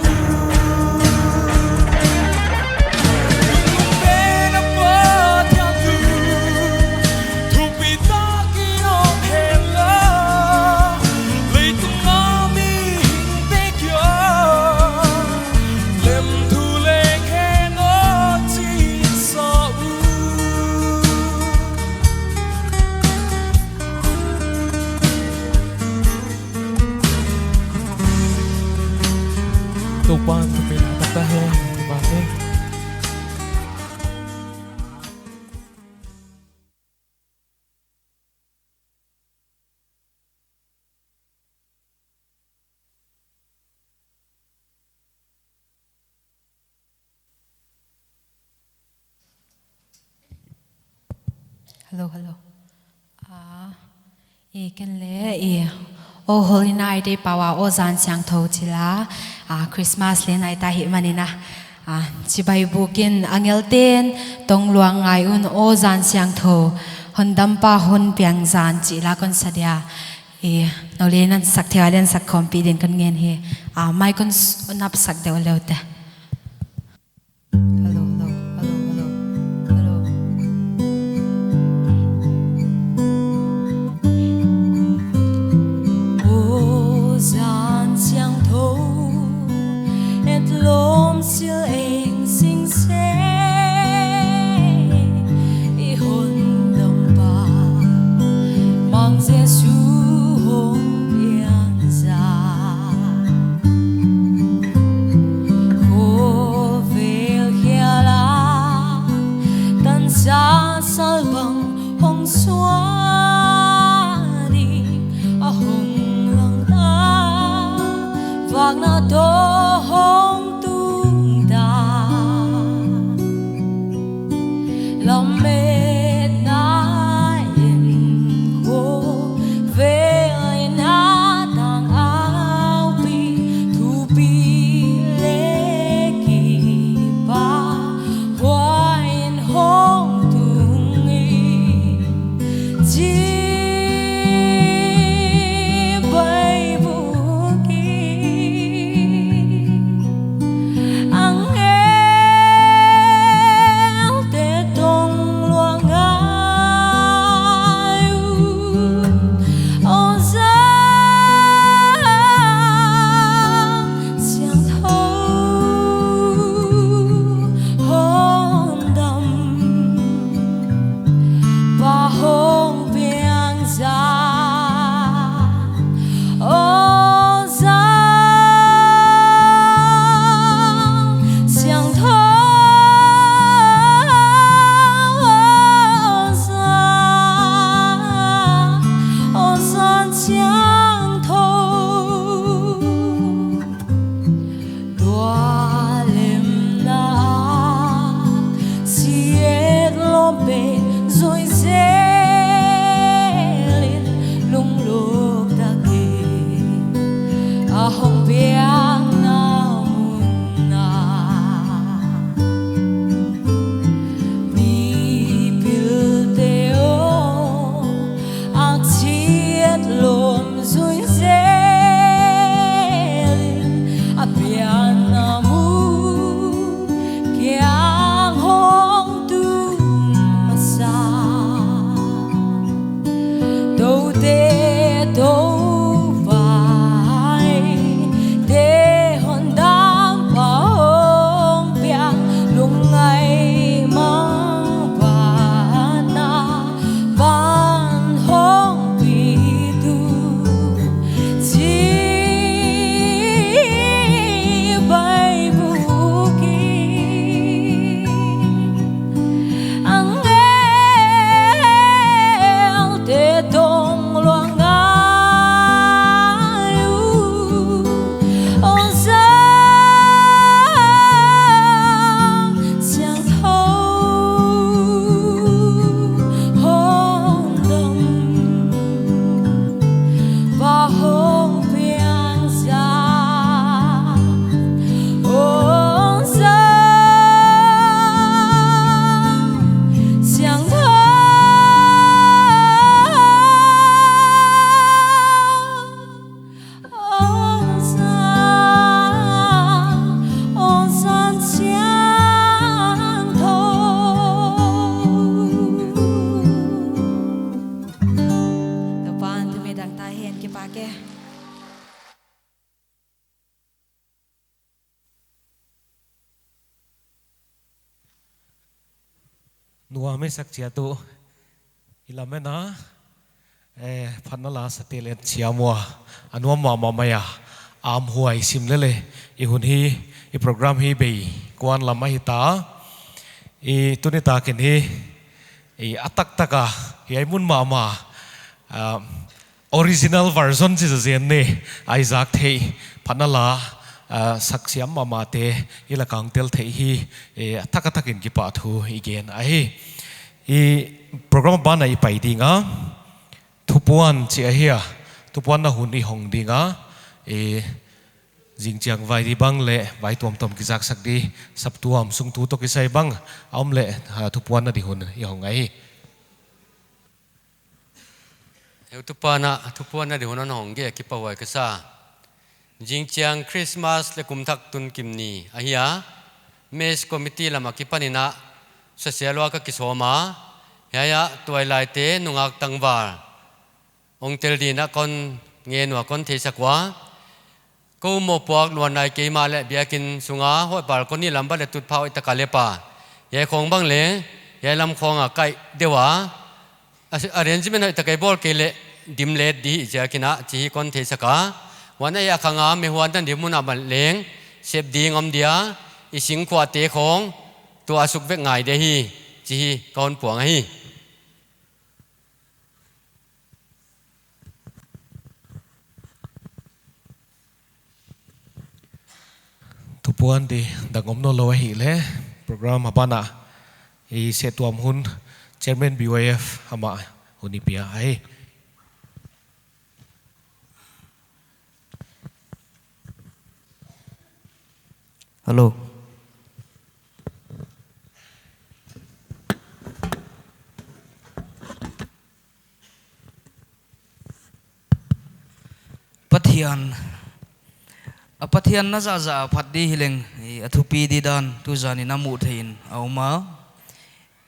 Pan tu pina tak tak hen, tu pan tu. Hello, hello. Ah, i ken le i, oh, Holy Night Day pau a, oh, zan siangthou chih la, ah, Christmas le nai ta hi manin a, ah, chibai bukin angel ten tongluang ngai un, oh, zan siangthou, hondampa hon piang zan chih la kon sa dia. I, nou le nan sak thei a le sak khawmpi din kon ngen hi. Ah, mic kon s-, nap sak deuh le uh te. Hello, hello, hello, hello, hello. Oh, zan siangthou, et lawm sil eng sing se, i hondampa, Mang Jesu hong piang zan. Khovel khial a tansa sal bang hong suak ding a hong lang ta, vakna toh hong tung ta. Lametna in khovel in a tang aupi, thupi le kipak huai in hong tung hi. Chibai bukin angelte tongluang ngai un, oh, zan siangthou hondam pa hong piang zan, oh, zan siangthou, oh, zan, oh, zan siangthou. Tua lemna ah si et lawm pen zui zel in, lunglawp takin a hong piakna mun ah. Mipilte aw, a chiat lawm zui zel in, a pianna mun kiang hong tung masa. Tote Toupa, eite hondampa hong piak, lungngai mangpa na ban hong pitu, chibai bukin angelte tongluang ngai un, oh, zan siangthou hondam pa hong piang zan, oh, zan siangthou, oh, zan, oh, zan siangthou. Toupa'n thu midang ta hen, kipak e. Nuam e, sak chiat uh. I lametna, eh, phatna la sa te leng chiam ua, a nuam mahmah mai a. Amhuai sim lele, i hun hi, i program hi bei kuan lam ahi ta. I tuni takin hi, i a taktak a, hiai mun mahmah, ah, original version chi zazen ne, Isaac thei, phatna la, ah, saksiam mahmah te, i la kangtel thei hi, i a taktakin kipahthu i gen ahi. I program bana i pai ding a, thupuan chi ahi a, thupuanna hun i hong ding a, i zingchiang vai di bang le vai tuamtuam kizaksak di, saptuam sung tu toh kisai bang a om le, ha, thupuanna di hun i hong ahi. Heutupa na thupuanna di hun hon hong ge kipahhuai ka sa. Zingchiang Christmas le kumthak tun kim ni ahi a, mess committee lam akipanin a, sasialua ka kisawm a, hiai a tuailaite nungak tangval hong tel dingin a kon ngen ua kon theisak ua. Kou mohpuak luan nai keimah le biakin sunga hoih balcony lam bang le tutphah hoih taka le pa. Hiai khong bang le, hiai lam khong a kaih deuh a. A, arrangement hoih taka i bawl kei le dim let di hi ziakin a, chi hi kon theisak a. Huan a hiai khang a, mi huan dan di mun a bang leng, sep ding om dia, i singkhuate khong, tua suk vek ngai di hi, chi hi kon puang ahi. Thupuan di dang om nawnlou ahih leh, program a bana i sep tuam hun Chairman B Y F amah hun i pia ahi. Hello. Pathian, a Pathian na zahzah a phat di hileng, i a thupi di dan tu zanin a muh theihin a om a.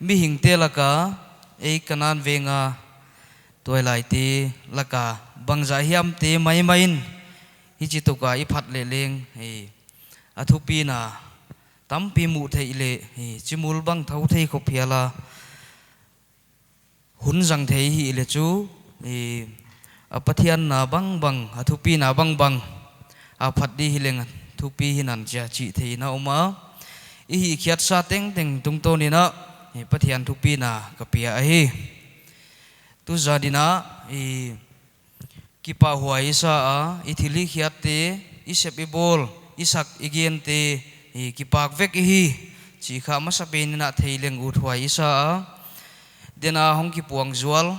Mihingte laka, ei Kanan venga tuailaite laka bangzah hiamte maimai in, hichi tuka i phat leh leng, i a thupina tampi muh theih leh, i chimul bang thou thei khop hial a hun zang thei hi leh chu, i a Pathian na bangbang, a thupina bangbang a phat di hileng thupi hinan chia chih theihin a om a. I hihkhiatsa tengteng tungtawnin a, i Pathian thupina ka pia ahi. Tu zanin a, i kipahhuai i sa a, i thilhihkhiatte, i sep i bawl, i sak i gente, i kipak vek i hi, chih kha masapenin a thei leng uthuai i sa a. Dena hong kipuang zual,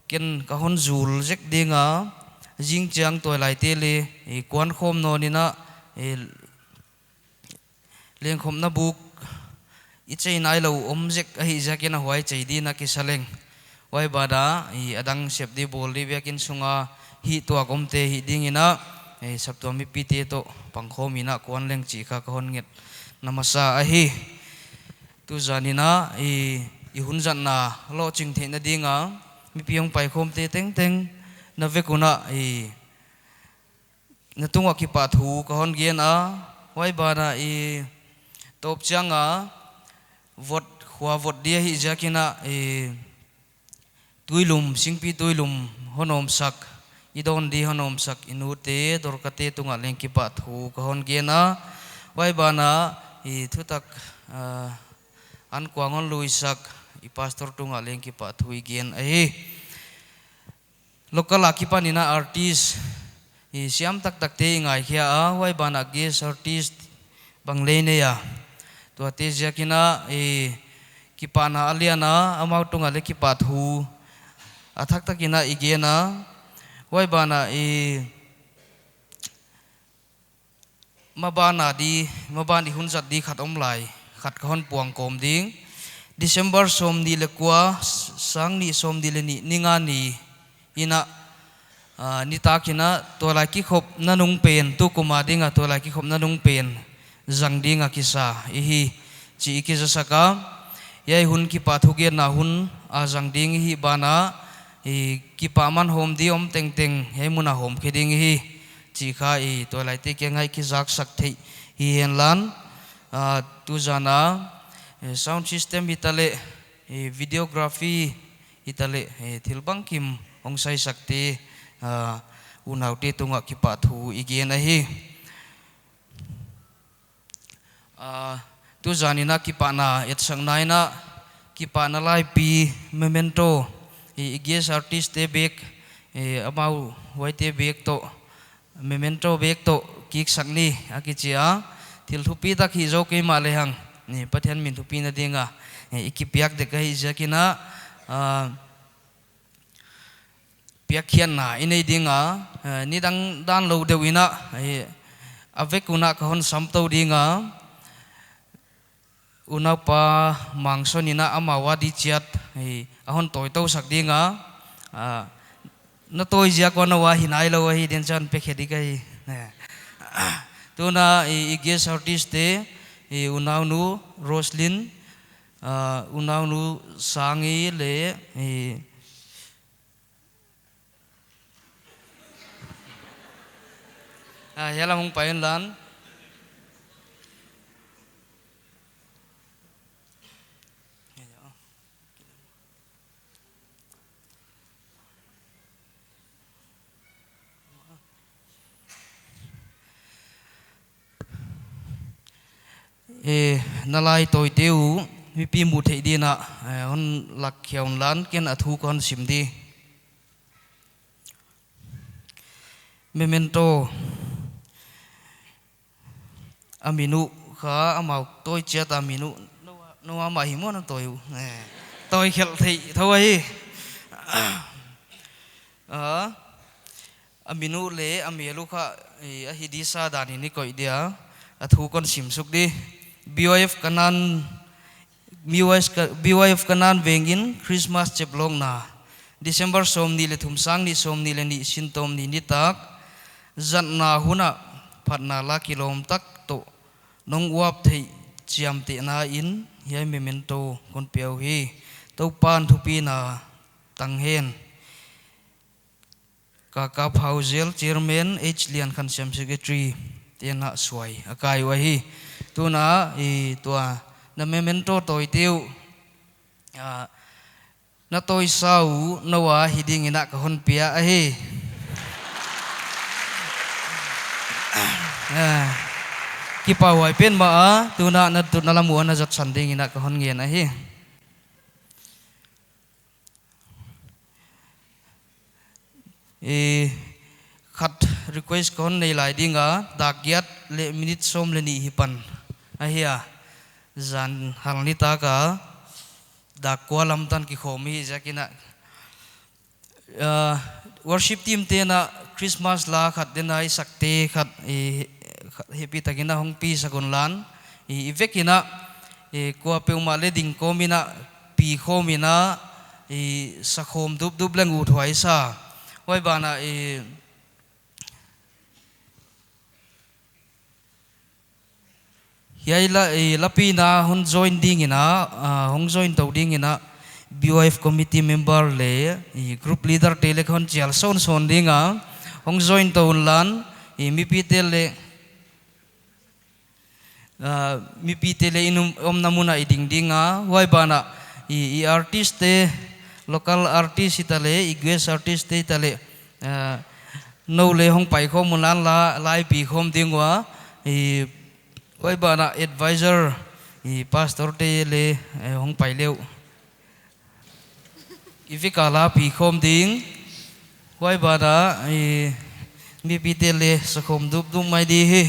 ken ka hon zul zek ding a, zingchiang tuailaite le, i kuankhawm nawnin a, i lengkhopna buk i chei nailou om zek ahih ziakin a huai chei dingin a kisa leng. Huai bana, i a dang sep di bawl di biakin sunga hih tuak omte hih dingin a, i saptuam mipite toh pangkhawmin a kuan leng chih kha ka hon ngetna masa ahi. Tu zanin a, i, i hun zatna lohching theihna dinga, mipi hong paikhawmte tengteng na vek un a, i, na tungah kipahthu ka hon gen a, huai bana i tawp chianga vot, khua vot di ahih ziakin a, i tuilum, singpi tuilum hon omsak, i dawn di hon omsak, i nute, Dorkate tungah leng kipahthu ka hon gen a, huai bana i thutak, ah, ankuang hon luisak, i pastor tungah leng kipahthu i gen ahi. Local a kipanin a artist, i siam taktakte i ngaikhia a, huai bana guest artist bang leng nei a. Tuate ziakin a, i kipahna a lian a, amau tungah leng kipahthu a taktakin a i gen a. Huai bana i Mabana di, maban i hun zat di khat om lai, khat ka hon puang kawm ding. December sawmnih le kua, sang nih sawmnih le nih, ni nga ni in a, ah, nitakin a, tuailai kikhopna nung pen, tukum a dinga tuailai kikhopna nung pen zang dinga kisa i hi chih i kizasak a. Hiai hun kipahthugenna hun a zang ding i hih bana, i kipahman hawm di om tengteng hiai muna hawmkhe ding i hi chih kha i tuailaite kianga i kizaksak theih hi henla, ah, tu zana, eh, sound system hitaleh, eh, videography hitaleh, eh, thil bangkim hong saisakte, ah, unaute tungah kipahthu i gen ahi. Ah, tuzan in a kipahna etsakna in a, kipahna laipi memento, i, i guest artist te bek, i, amau huaite bek toh, memento bek toh kiksak ni a kichi a, thil thupitak hi zou kei mahlehang, i, Pathian min thupina ding a, i, i kipiak dek ahih ziakin a, ah, piakkhiatna i nei ding a, eh, nidang dan lou deuh in a, eh, a vek un a ka hon sam tou ding a, unaupa Mangson in a amau a di chiat, eh, a hon tawi tou sak ding a, ah, na tawi ziak ua nou a hi nailou ahi, den chan pe khe di ka hi. Eh. Tuna i, i guest artist te, i unaunu Roslyn, ah, unaunu Sangi leh, i Ah, hiai lam hong pai un lan. Eh, na lai tawite uh, mipi muh theih ding in a, eh, hon lak khia un lan, ken a thu ka hon sim di. Memento. A min uh kha, amau tawi chiat a min uh. Nou a, nou a mah hi maw na tawi uh. Eh, tawi khelh theih thou ahi. Ah, a min uh leh a mel uh kha, eh, a hi di sa dan in i koih dia. A thu kon sim suk di. B Y F Kanan, B Y F Ka-, B Y F Kanan veng in Christmas cheplawkna. December sawmnih leh thum, sang nih sawmnih leh nih, sintawm nih nitak. Zatna hun a phatna la kilawm tak toh, nong uap theih chiamtehna in hiai memento kon pia uhi. Toupan thupina tang hen. Ka Ka Phau Zel, Chairman, H Lian Khan Siam, Secretary, te'n a suai a kai uhi. Tuna, i tua, na memento tawite uh, ah, na tawi sa uh, nou a hi ding in a ka hon pia ahi. Ah, kipahhuai pen mah a, tuna na tutna lam uh a na zat san ding in a ka hon ngen ahi. Eh, khat request kon nei lai ding a, dak giat leh minute sawm leh nih hi pan ahi a. Zan hal nitak a, dak kua lam tan kikhawm hi ziakin a. Ah, worship team te'n a Christmas la khat den a i sakte khat, eh, khat happy takin a hong pi sak un lan. I, i vek in a, eh, kuapeuhmah leh ding kawm in a, pi khawm in a, i, sakhawm dupdup leng uthuai sa. Huai ban ah, i, hiai la, i, lapina hon join ding in a, ah, hong join tou ding in a, B Y F committee member leh, i, group leader te leh hon chial sawnsawn ding a, hong join tou un lan, i, mipite leh, ah, mipite leh i om, omna mun ah i ding ding a, huai ban ah, i, i artist te, local artist hita leh, i guest artist te hita leh, ah, nou leh hong pai khawm un lan la, la i pi khawm ding ua, i, huai ban ah advisor, i, pastor te leh, eh, hong pai leh uh. I vek a la pi khawm ding. Huai ban ah, i, mipite leh sakhawm dupdup mai di hi.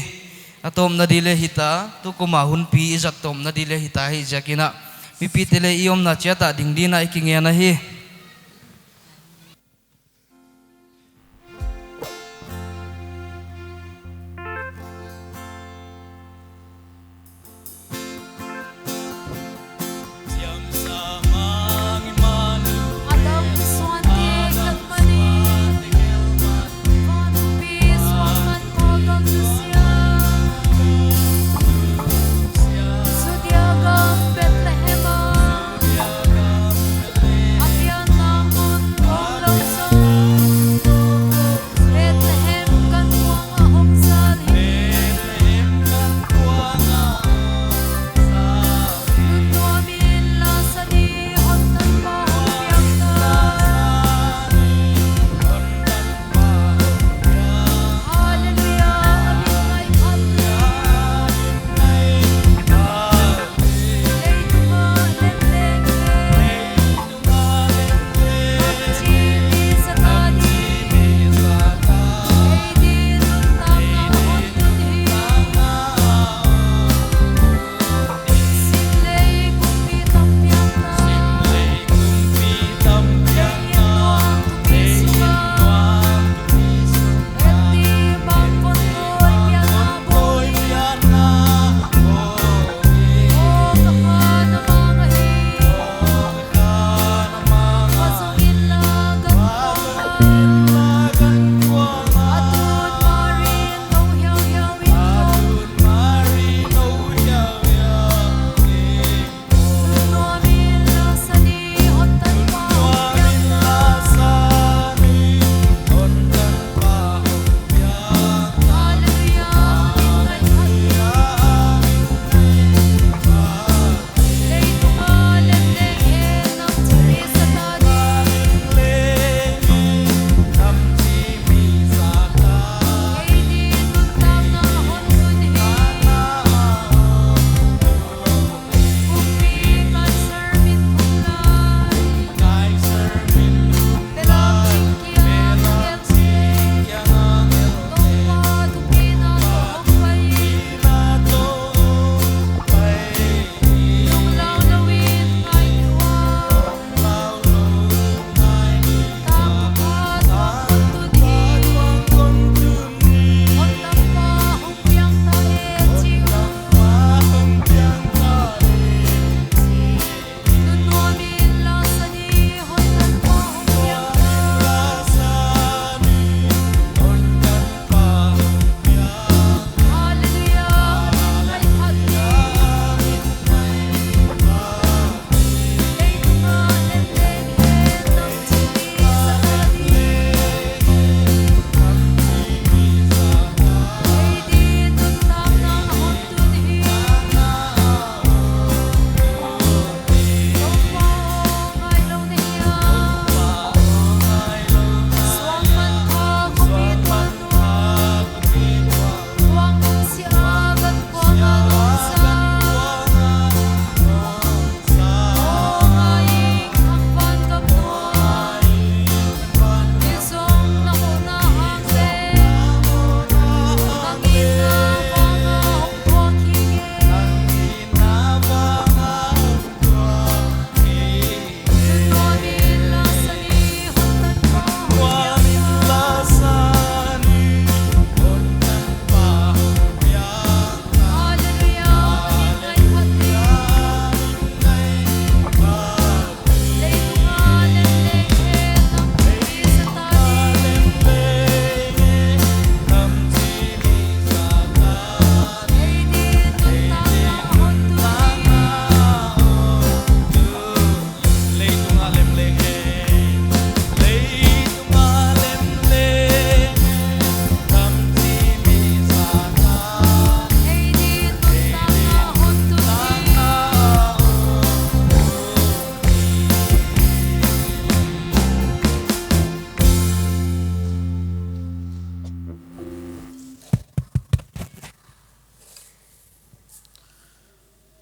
A tawpna di leh hita, tukum a hunpi i zat tawpna di leh hita hi ziakin a. Mipite leh i omna chiat a ding ding in a i kingen ahi.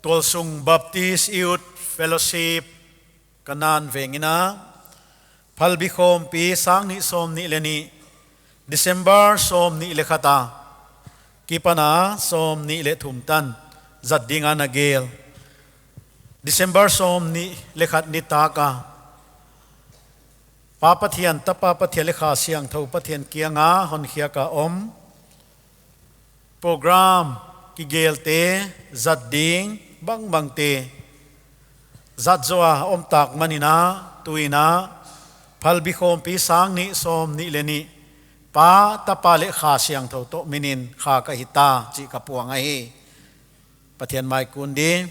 Tualsung Baptist Youth Fellowship Kanan veng in a, Phalbi khawmpi sang nih sawmnih leh nih, December sawmnih leh khat a kipan a sawmnih leh thum tan zat ding a na gel. December sawmnih leh khat nitak a Pa Pathian, Tapa Pathian leh Kha Siangthou Pathian kiang a honkhiak a om program kigelte, zat ding bangbangte zat zoh a om tak man in a, tu in a Phalbi khawmpi sang nih sawmnih leh nih, Pa, Tapa leh Kha Siangthou toh min in kha ka hi ta chih ka puang ahi. Pathian mai kun di.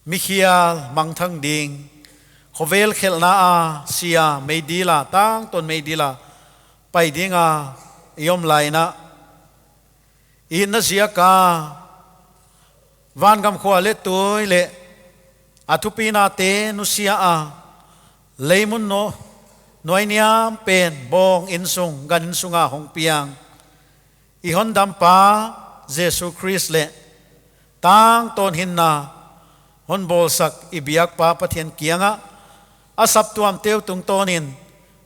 Mikhial mangthang ding, khovel khelhna a sia meidil a, tangtawn meidil a pai ding a i om lai in a, i itna ziak a vangam khua leh tui leh a thupinate nusia a, leimun nuai niam pen bawng innsung, gan innsung a hong piang i hondampa Jesu Khrist leh tangtawn hinna hon bawlsak i biakpa Pathian kiang ah, a saptuamte uh tungtawn in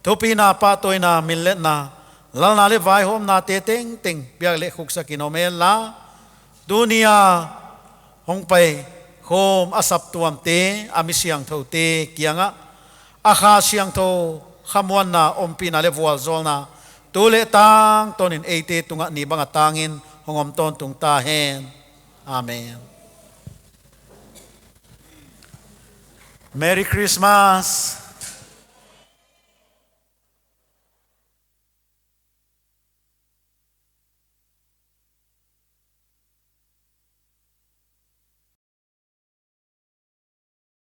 thupina, pahtawina, minletna, lalna leh vaihawmnate tengteng piak leh khuksak in om hen la, tuni a hong pai khawm a saptuamte, a mi siangthoute kiang ah a Kha Siangthou khamuanna, ompihna leh vualzawlna tu leh tangtawn in eite tung ah ni bang a tang in hong om tawntung ta hen. Amen. Merry Christmas.